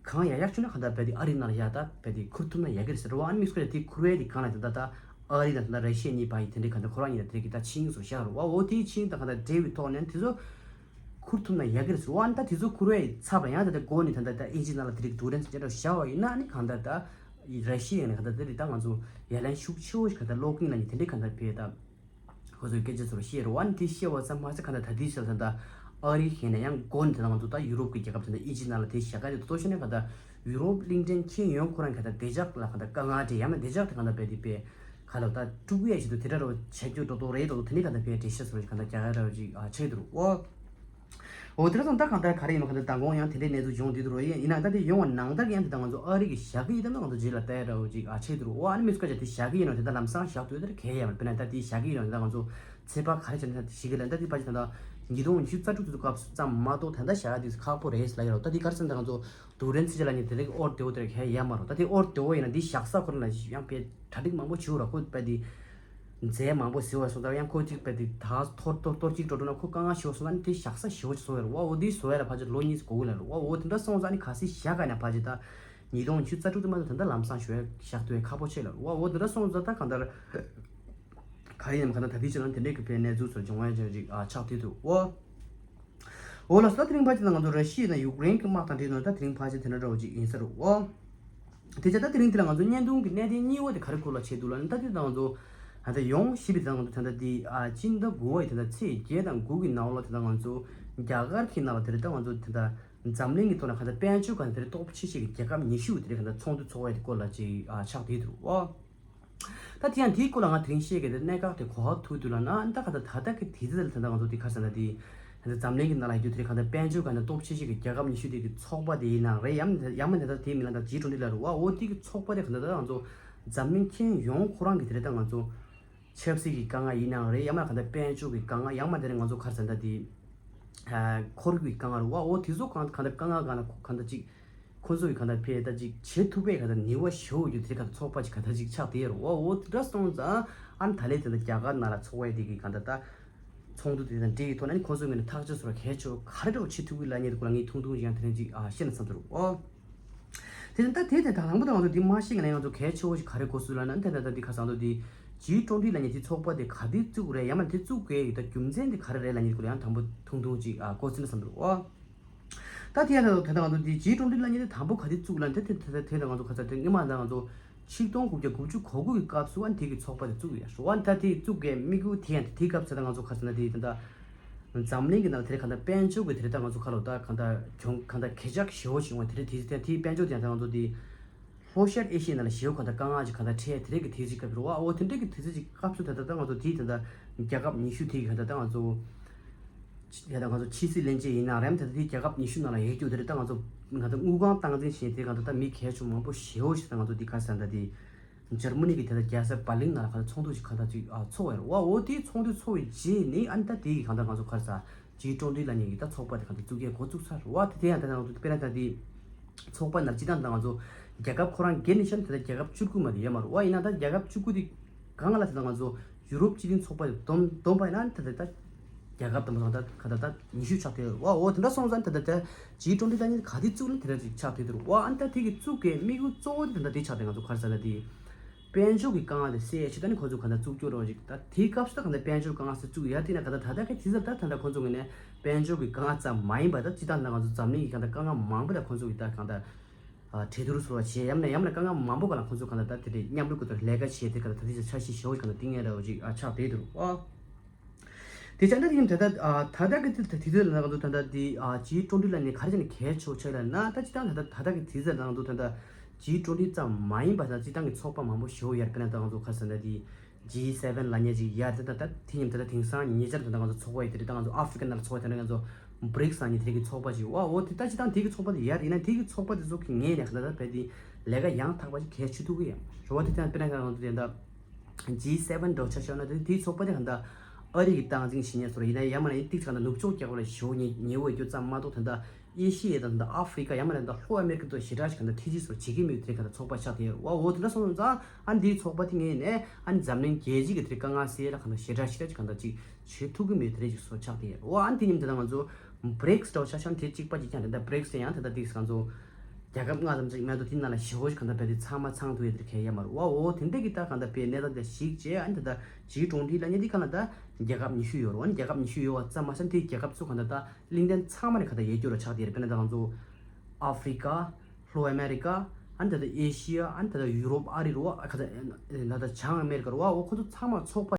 གང་ཡག་ཡག་བྱུང་ན་གང་ལྟར་རྦད་དེ་ཨ་རི་ནང་ལ་ཡག་ད་རྦད་དེ་ཁུར་ཐུབ་ན་ཡག་གི་རེད་ཟེར་བ། ཨ་ནི་དམིགས་བསལ་དེ་ཁུར་བའི་དེ་གང་ལ་ད་ལྟ་ཨ་རི་དང་ད་ལྟ་ར་ཤི་ཡ་གཉིས་བར་ཡི་དེ་འདྲའི་གང་ལྟར་ཁོ་རང་གཉིས་ལ་དེ་འདྲའི་གི་ད་ཆིངས་སུ་བཞག་རེད་བ། འོ་དེའི་ཆིངས་དང་གང་ལྟར་འབྲེལ་བའི་ཐོག་ནས་དེ་ཚོ་ཁུར་ཐུབ་ན་ཡག་གི་རེད་ཟེར་བ། ཨ་ནི་ད་དེ་ཚོ་ཁུར་བའི་ཚབ་ལ་ཡང་ད་ལྟ་འགོ་ནས་ད་ལྟ་ད་ཨིན་ཇི་ནང་ལ་དེ་འདྲའི་གི་རྡུལ་ཕྲན་མཚོན་ཆ་འདྲ་བཞག་པ་ཡིན་ན་ཨ་ནི་གང་ལྟར་ད་ར་ཤི་ཡ་ནས་གང་ལྟར་དེ་རེད། ད་ང་ཚོ་ཡ་ལན་ཤུགས་ཆེ་བོ་ཞིག་གང་ལྟར་ལོག་གིན་ལབ་མཁན་དེ་འདྲའི་གང་ལྟར་བས་ད། ཁོ་ཚོའི་སྐད་ཆ་ཚོར་བཤད་རོགས། ཨ་ནི་དེ་བཤད་པ་ཙམ་མ་ཟད་ག་ད་ད་ལྟའི་ཆར་ད་ལྟ་ཨ་རི་ཧེ་ན་ཡང་འགོ་ནས་ད་ལྟ་ང་ཚོ་ད་ཡུ་རོབ་ཀྱི་རྒྱལ་ཁབ་ད་ལྟ་ཨི་ཇི་ནང་ལ་དེ་བཞག་ག་དེ་ཏོ་ཤོ་ནས་ག་ད་ཡུ་རོབ་གླིང་ཕྲན་ཁྱོན་ཡོངས་ཁོ་རང་ག་ད་བདེ་འཇགས་ལ་ག་ད་དཀའ་ངལ་འདྲ་ཡང་ན་བདེ་འཇགས་དེ་ག་ད་བས་དེ་བས་ག་ལ་ད་དཀྲུག་ཡས་ཞིག་ཏུ་དེ་འདྲ་རོ་བྱེད་རྒྱུ་འགྲོ་འདོད་རེད་འགྲོ་འདོད་དེ་འདྲའི་ག་ད་བས་འགྲེལ་བཤད་ཚོར་ག་ད་རྒྱག་ཡ་ར་ཅིག་ཆགས་འདུག་རོ། འོ་དེ་འདྲ་སོང་ད་གང་ལྟར་ག་རེ་ཡིན་མ་ག་ད་མདང་དགོང་ཡང་དེ་འདྲའི་གནས་ཚུལ་བྱུང་དུས་དུ་རོ། ཡིན་ཡིན་ན་ད་དེ་ཡོང་བ་ནང་ལྟར་ཡང་དེ་ད་ང་ཚོ་ཨ་རི་གི་ཞྭ་གི་ཡིན་ད་ང་ཚོ་རྗེས་ལ་ལྟ་ཡ་འདྲ་བོ་ཅིག་ཨ་ཆགས་འདུག་རོ། ཨ་ནི་མི་སྐད་ཆ་དེ་ཞྭ་གི་ཡིན་ནོ་དེ་ད་ལམ་སང་བཞག་ཐུབ་ཡོད་དེ་གལ་ཡ་མ་དཔེར་ན་ད་དེ་ཞྭ་གི་ཡིན་ནོ་དེ་ད་ང་ཚོ་ཚེ་དཔག་ག་རེ་བྱས་ན་ད་དེ་ཞིག་གི་ལ་ད་དེ་ཕ་ཆེ་ད་ད་ཉིས་སྟོང་ཉི་ཤུ་རྩ་དྲུག་དེ་ཚོ་སྐབས་སུ་ཙམ་མ་གཏོགས་ད་ད་ཞྭ་ག་དེ་ཚོ་ཁག་པོ་རེད་ལ་ཡ་རོ། ད་དེ་ག་རེ་ཟེར་ན་ད་ང་ཚོ་རྡུལ་ཕྲན་མཚོན་ཆ་ལབ་མཁན་དེ་རིགས་ཨོར་དེ་བོ་དེ་རིགས་གལ་ཡ་མ་རོ། ད་དེ་ཨོར་དེ་བོ་ཡིན་ན་དེ་བཞག་ས་ཁོ་ན་ཡང་དཔེ་གྲ་སྒྲིག་མང་པོ་བྱེད་ར་ཁོ་དཔེ་དེ། རྫས་མང་པོ་ཟེར་བ་སོང་ཙང་ཡང་ཁོ་གཅིག་པའི་དེ་ད་ཐོར་ཐོར་ཐོར་གཅིག་འགྲོ་འགྲོ་ན་ཁོ་དཀའ་ངལ་ཞེ་པོ་སོང་ཙང་ནི་དེ་བཞག་ས་ཞེ་པོ་ཅིག་བཟོ་ཡ་རེད་བ། འོ་དེ་བཟོ་ཡ་ལ་ཕལ་ཆེར་ལོ་གཉིས་འགོར་གི་ལ་རེད་བ། འོ་དེ་འདྲ་སོང་ཙང་ནི་གལ་སྲིད་བཞག་ག་ན་ཕལ་ཆེར་ད་ཉིས་སྟོང་ཉི་ཤུ་རྩ་དྲུག་དེ་མ་གཏོགས་ད་ལྟ་ལམ་སང་ཞོ་བཞག་ཐུབ་ཡ་ཁག་པོ་ཆེ་ལ་རེད་བ། འོ་དེ་འདྲ་སོང་ཙང་ད་གང་ལྟར་ག་ཡིན་ནམ་གང་ལྟར་ད་དེ་ཕྱི་ནང་དེ་འདྲའི་གི་པའི་གནས་ཚུལ་ཚོ་འབྱུང་བ་ཅིག་ཨ་ཆགས་དུས་དུ་འོ། འོ་ལགས་སོ། ད་དེ་རིང་ཕལ་ཆེར་ད་ང་ཚོ་ར་ཤི་ཡ་དང་ཡུཀ་རེན་གྱི་དམག་དང་འབྲེལ་ནས་ད་དེ་རིང་ཕལ་ཆེར་དེ་འདྲ་འདྲ་བོ་ཅིག་ཡིན་ས་རེད་འོ། དེ་བྱས་ད་དེ་རིང་འདི་ལ་ང་ཚོ་བརྙན་ཐུང་གི་གནད་དོན་གཉིས་པ་དེ་ག་རེ་སྐོར་ལ་བྱེད་འདུག་ལབ་ན། ད་དེ་ད་ང་ཚོ་ད་ལྟ་ཡོང་ཞིབ་པའི་ད་ང་ཚོ་ད་ལྟ་དེ་ཨ་སྤྱི་ཟླ་དགུ་པ་ཡི་ད་ལྟ་ཚེས་བརྒྱད་དང་དགུ་གི་ནང་ལོགས་ད་ལྟ་ང་ཚོ་རྒྱ་གར་གྱི་ནང་ལ་དེ་རེད། ད་ང་ཚོ་ད་ལྟ་འཛམ་གླིང་གི་ཐོག་ནས་ག་ད་དཔལ་འབྱོར་ག་ད་དེ་རེད་སྟོབས་ཆེ་ཤོས་ཀྱི་རྒྱལ་ཁབ་ཉི་ཤུ་དེ་རེད་ག་ད་ཚོགས་འདུ་ཚོགས་ཡ་དེ་སྐོར་ལ་ཅིག་ཨ་ཆགས་བསྡད་འདུག་འོ། ད་དེ་ཡང་དེའི་སྐོར་ལ་ང་དེ་རིང་བཤད་མཁན་དེ་གནད་འགག་དེ་ག་པར་ཐུག་འདུག་ལབ་ན། ད་ག་ད་ད་ལྟ་གི་དུས་ཚོད་ལ་ད་ལྟ་ང་ཚོ་དེ་ག་རེ་ཟེར་ན་དེ་ད་ལྟ་འཛམ་གླིང་གི་ནང་ལ་ཡོད་དུས་དེ་རེད་ག་ད་དཔལ་འབྱོར་ག་ད་སྟོབས་ཆེ་ཤོས་ཀྱི་རྒྱལ་ཁབ་ཉི་ཤུ་དེ་གི་ཚོགས་པ་དེ་ཡིན་ནའང་རེད། ཡང་ཡང་མིན་ད་ལྟ་དེ་མིན་ལ་ད་ཇི་ཊུ་ཝེན་ཊི་ལབ་རེད་བ། འོ་དེ་གི་ཚོགས་པ་དེ་ག་ད་ད་ང་ཚོ་འཛམ་གླིང་ཁྱོན་ཡོངས་ཁོ་རང་གི་དེ་རེད་ད་ང་ཚོ་ཆབ་སྲིད་ཀྱི་དཀའ་ངལ་ཡིན་ནའང་རེད། ཡང་མིན་ག་ད་དཔལ་འབྱོར་གྱི་དཀའ་ངལ། ཡང་མིན་དེ་རེད་ང་ཚོ་ག་རེ་ཟེར་ན་དེ་ཨ་འཁོར་གྱི་དཀའ་ངལ་རེད་བ། འོ་དེ་ཚོ་གང་ག་ད་དཀའ་ངལ་གང་ལ་གང་ད་ཅིག་ཁོ་ཚོ་གི་གང་ལྟར་ཕེ་ད་ཅིག་བྱེད་ཐུབ་པའི་གང་ལྟར་ནུས་པ་ཞེ་པོ་ཡོད་དེ་གང་ལྟར་ཚོགས་པ་ཅིག་གང་ལྟར་ཅིག་ཆགས་བསྡད་ཡོད་རེད་བ། འོ་དེ་འདྲ་སོང་ཙང་ཨ་ནི་ད་ལན་དེ་འདྲ་རྒྱ་གར་ནང་ལ་ཚོགས་པའི་དེ་གི་གང་ལྟར་ད་ཚོགས་འདུ་དེ་དང་འབྲེལ་གྱི་ཐོག་ནས་ཁོ་ཚོ་ངོས་ནས་ཐག་གཅོད་བཟོ་གལ་ཆེ་བ་ག་རེ་འདྲ་བོ་བྱེད་ཐུབ་ཀྱི་ལབ་མཁན་དེ་སྐོར་ལ་ངས་ཐུང་ཐུང་ཅིག་ཡང་དེ་རིང་ཅིག་ཨ་བཤད་ན་བསམ་འདུག་རོ། དེ་ནི་ད་དེ་དེ་དང་དང་པོ་དང་ང་ཚོ་འདི་མ་ཤེས་ངེས་ན་ང་ཚོ་གལ་ཆེ་བོ་ཞིག་ག་རེ་གོ་སྲོལ་ལབ་ན། དེ་ད་ད་འདི་ཁ་སང་ཚོ་འདི་ཇི་ཊུ་ཝེན་ཊི་ལབ་མཁན་དེ་ཚོགས་པ་དེ་ག་དུས་བཙུགས་རེད། ཡང་མིན་དེ་བཙུགས་དགོས་ཡག་ད་རྒྱུ་མཚན་དེ་ག་རེ་རེད་ལབ་མཁན་དེ་སྐོར་ལ་ཡང་དང་པོ་ཐུང་ཐུང་ཅིག་ཨ་གོ་ཟིན་ན་བསམ་འདུག་རོ། ད་དེ་ཡང་ད་ད་ང་ཚོ་འདི་ཇི་ཊུ་ཝེན་ཊི་ལབ་མཁན་དེ་དང་པོ་ག་དུས་བཙུགས་ལབ་ན། དེ་དེ་དེ་དེ་ད་ང་ཚོ་ཁ་ཚ་དེ་སྔོན་མ་ད་ང་ཚོ་ཆིག་སྟོང་དགུ་བརྒྱ་དགུ་བཅུ་གོ་དགུ་གི་སྐབས་སུ་ཨ་ནི་དེ་གི་ཚོགས་པ་དེ་བཙུགས་ཡོད་རེད་བ། ཨ་ནི་ད་དེ་བཙུགས་དགོས་དམིགས་ཡུལ་དེ་ཡང་དེ་དེའི་སྐབས་སུ་ད་ང་ཚོ་ཁ་ཚ་ན་དེ་ད་ད་འཛམ་གླིང་གི་ནང་ལ་དེ་རེད་གང་ལྟར་དཔལ་འབྱོར་གི་དེ་རེད་ད་ང་ཚོ་ཁ་ལོ་ད་གང་ལྟར་གྱོང་གང་ལྟར་གས་ཆག་ཞེ་པོ་ཞིག་ཡོང་བ་དེ་རེད། དེ་དེ་དེ་དཔལ་འབྱོར་དེ་ཡང་ད་ང་ཚོ་དེ་ལྷོ་ཤར་ཨེ་ཤི་ཡའི་ནང་ལ་ཞེ་པོ་གང་ལྟར་དཀའ་ངལ་ཅིག་གང་ལྟར་འཕྲད་དེ་རེད་གི་དེ་ཅིག་སྐབས་རེད་བ། འོ་དེ་འདྲ་གི་དུས་ཚོད་ཅིག་སྐབས་སུ་ད་ད་ད་ང་ཚོ་དེ་ད་ད་རྒྱལ་ཁབ་ཉི་ཤུ་དེ་གི་གང་ལྟར་ད་ང་ཚོ་ཡ་ད་ང་ཚོ་ཕྱི་སྲིད་བློན་ཆེན་ཡིན་ན་རེད། ད་ད་དེ་རྒྱལ་ཁབ་ཉི་ཤུ་ནང་ལ་ཡོད་རྒྱུ་དེ་རེད། ད་ང་ཚོ་ང་ཚོ་དངུལ་ཁང་སྟངས་འཛིན་བྱེད་དེ་གང་ལྟར་ད་མི་གལ་ཆུང་མང་པོ་ཞེ་པོ་ཞིག་ད་ང་ཚོ་དེ་ག་རེ་ཟེར་ད་དེ། འཇར་མ་ནི་གི་དེ་ལྟར་རྒྱལ་ས་བྷར་ལིན་ནང་ལ་གང་ལྟར་ཚོགས་འདུ་ཞིག་གང་ལྟར་ཅིག་ཨ་ཚོགས་ཡོད་རེད་བ། འོ་དེའི་ཚོགས་འདུ་ཚོགས་པའི་རྗེས་ནི་ཨ་ནི་ད་དེ་གི་གང་ལྟར་ང་ཚོ་ག་རེ་ཟ་ཇི་ཊུ་ཝེན་ཊི་ལབ་མཁན་གི་ད་ཚོགས་པ་དེ་གང་ལྟར་བཙུགས་ཡས་འགོ་བཙུགས་ཚར་རེད་བ། དེ་དེ་ཡང་ད་ང་ཚོ་དཔེར་ན་ད་དེ་ཚོགས་པ་ནང་སྤྱི་བཏང་ད་ང་ཚོ་རྒྱལ་ཁབ་ཁོ་རང་སྒེར་ནས་བཤད་ན་དེ་ལྟར་རྒྱལ་ཁབ་བཅུ་དགུ་མ་དེ་ཡོད་མ་རེད་བ། ཡིན་ན་ད་རྒྱལ་ཁབ་བཅུ་དགུ་དེ་གང་ལ་དེ་ད་ང་ཚོ་ཡུ་རོབ་སྤྱི་མཐུན་ཚོགས་པ་དེ་བསྡོམས་བསྡོམས་པ་ཡིན་ན་ད་དེ་ད། རྒྱལ་ཁབ་དང་པོ་དང་ད་ག་ད་ད་ཉི་ཤུ་ཆགས་བསྡད་ཡོད་རེད་བ། འོ་དེ་འདྲ་སོང་ཙང་ད་ད་ད་ཇི་ཊུ་ཝེན་ཊི་ད་ནི་ག་དེ་བཙུགས་ན་དེ་འདྲ་ཅིག་ཆགས་བསྡད་ཡོད་རེད་བ། ཨ་ནི་ད་དེ་གི་བཙུགས་དགོས་དམིགས་ཡུལ་གཙོ་བོ་དེ་ད་ད་དེ་ཆགས་བསྡད། ང་ཚོ་ག་རེ་ཟ་ད་དེ་དཔལ་འབྱོར་གྱི་དཀའ་ངལ་དེ་སེལ་ཡ་ཆེད་ད་ནི་ཁོ་ཚོ་ག་ད་བཙུགས་རྒྱུ་རེད་བ་ཅིག་ད་དེའི་སྐབས་སུ་ད་ག་ད་དཔལ་འབྱོར་དཀའ་ངལ་སེལ་བཙུགས་ཡ་དེ་ན་ག་ད་ད་ད་གི་དེ་ཚོ་ད་ད་ད་ཁོ་ཚོ་ངོས་ནས་དཔལ་འབྱོར་གྱི་དཀའ་ངལ་ཙམ་མ་ཡིན་པ་ད་སྤྱི་བཏང་ད་ང་ཚོ་འཛམ་གླིང་གི་ག་ད་དཀའ་ངལ་མང་པོ་ད་ཁོ་ཚོ་གི་ད་ག་ད། ཨ་གྲོས་བསྡུར་ཚོར་བ་བྱས་ཡང་ན་ཡང་ན་དཀའ་ངལ་མང་པོ་ག་ལ་ཁོང་ཚོ་ག་ལ་ད་དེ་འདྲའི་མཉམ་རུབ་ཀྱི་ཐོག་ལས་ཀ་བྱས་དེ་ག་ལ་ད་དེ་ཚོ་འཆར་གཞི་ཞེ་པོ་ག་ལ་བཏིང་ཡ་འདྲ་བོ་ཅིག་ཨ་ཆགས་བསྡད་འདུག་ཨ། དེ་ཆ་འདྲ་དེ་ཡིན་ད་ལྟ་ཨ་ད་ལྟ་གི་དེ་དེ་དུས་ལ་ང་ཚོ་ད་ལྟ་དེ་ཨ་ཇི་ཊུ་ཝེན་ཊི་ལབ་ནས་ག་རེ་བྱས་ནས་གལ་ཆེ་བོ་ཆགས་ཡོད་ལབ་ན། ད་སྤྱི་བཏང་ད་ལྟ་ད་ལྟ་གི་དུས་ཚོད་ལ་ང་ཚོ་ད་ལྟ་ཇི་ཊུ་ཝེན་ཊི་ཙམ་མ་ཡིན་པ་ད་སྤྱི་བཏང་གི་ཚོགས་པ་མང་པོ་ཞེ་པོ་ཡར་དཔེར་ན་ད་ང་ཚོ་ག་རེ་ཟེར་ན་དེ། ཇི་སེ་ཝེན་ལབ་མཁན་ཅིག་ཡར་དེ་ད་ད་དེ་ཉིན་ད་ད་དེང་སང་ཉེ་ཆར་དུ་ད་ང་ཚོ་ཚོགས་པ་ཡི་དེ་རེད། ད་ང་ཚོ་ཨ་ཧྥི་རི་ཀ་ནང་ལ་ཚོགས་པ་དེ་འདྲ་ང་ཚོ་ བྷི་རིག་སི་ནང་ནས་དེ་གི་ཚོགས་པ་ཅིག་ཡོད། ཨོ་དེ་ལྟ་ཅི་ཐང་དེ་གི་ཚོགས་པ་དེ་ཡར་ཡིན་ན་དེ་གི་ཚོགས་པ་དེ་ཚོ་གི་ངས་ནས་ག་ད་ད་བས་དེ་ལས་ཀ་ཡང་དག་པ་ཅིག་གལ་ཆེ་ཐུབ་གི་ཡང་ཞོ་བ་དེ་ཐང་དཔེར་ན་ག་ང་ཚོ་དེ་ད་ཇི་སེ་བན་འདྲ་ཆ་བཞག་ན་དེ་དེའི་ཚོགས་པ་དེ་ག་ད་ཨ་རི་གི་སྟངས་འཛིན་བྱེད་མཁན་ཚོ་རེད། ཡིན་ན་ཡང་མ་ན་ཡིན་ཏིག་ཆ་ག་ད་ནུབ་ཕྱོགས་རྒྱལ་ཁབ་ལ་ཞོ་ཉེ་ཉེ་བོ་ཡོད་རྒྱུ་ཙམ་མ་གཏོགས་དེ་ད་ཨེ་ཤི་ཡ་དང་ད་ཨ་ཧྥི་རི་ཀ་ཡང་མ་ན་ད་ལྷོ་ཨ་མེ་རི་ཀ་དུ་ཞེ་དྲག་ཅིག་ག་ད་ཐེ་ཇི་སོར་བྱེད་ཀྱི་མེད་དེ་ག་ད་ཚོགས་པ་ཆགས་དེ་ཡོད། ཨོ་དེ་འདྲ་སོང་ཙང་ཨ་འདིའི་ཚོགས་པ་དེ་ངས་ནས་ཨ་འཛམ་གླིང་རྒྱལ་སྤྱི་གི་དེ་དཀའ་ངལ་སེལ་ལ་ག་ད་ཞེ་དྲག་ཞེ་དྲག་ཅིག་ག་ད་ཅིག་བྱེད་ཐུབ་ཀྱི་མེད་དེ་རེད་ཅིག་བཟོ་ཆགས་དེ། འོ་ཨ་ནི་དེ་མཉམ་དུ་ད་ང་ཚོ་བྷི་རིག་སི་འདྲ་བོ་ཆ་བཞག་ན་དེ་གཅིག་པ་གཅིག་རྐྱང་རེད། ད་བྷི་རིག་སི་དེ་ཡང་ད་ལྟ་དེ་ང་ཚོ་རྒྱལ་ཁབ་ལྔ་ཙམ་ཅིག་མེད་དོ། དེ་ནང་ལ་ཞི་གོ་ཞིག་གང་ལྟར་བས་དེ་ཚང་མ་ཚང་ཐུབ་ཡ་དེ་གལ་ཡ་མ་རེད། འོ་འོ་དེ་འདྲ་གི་ད་གང་ལྟར་བས་གནས་སྟངས་དེ་ཞིག་བྱས། ཨ་ནི་ད་ལྟ་ཇི་གྲོང་ཁྱེར་ལ་ནི་དེ་གང་ལ་ད་རྒྱལ་ཁབ་ཉི་ཤུ་ཡོད་རེད། འོ་ནི་རྒྱལ་ཁབ་ཉི་ཤུ་ཡོད་བ་ཙམ་མ་ཟད་དེ་རྒྱལ་ཁབ་ཚོ་གང་ལྟར་ད་གླིང་ཕྲན་ཚང་མ་ནས་གང་ལྟར་ཡོད་རྒྱུ་ར་ཆགས་དེ་རེད། དཔེར་ན་ད་ང་ཚོ་ཨ་ཧྥི་རི་ཀ། ལྷོ་ཨ་མེ་རི་ཀ། ཨ་ནི་ད་ལྟ་ཨེ་ཤི་ཡ། ཨ་ནི་ད་ལྟ་ཡུ་རོབ་ཨ་རི་རུ་བ། ཨ་ཁ་ད་ད་ལྟ་བྱང་ཨ་མེ་རི་ཀ་རུ་བ། འོ་ཁོ་ཚོ་ཚང་མ་ཚོགས་པ་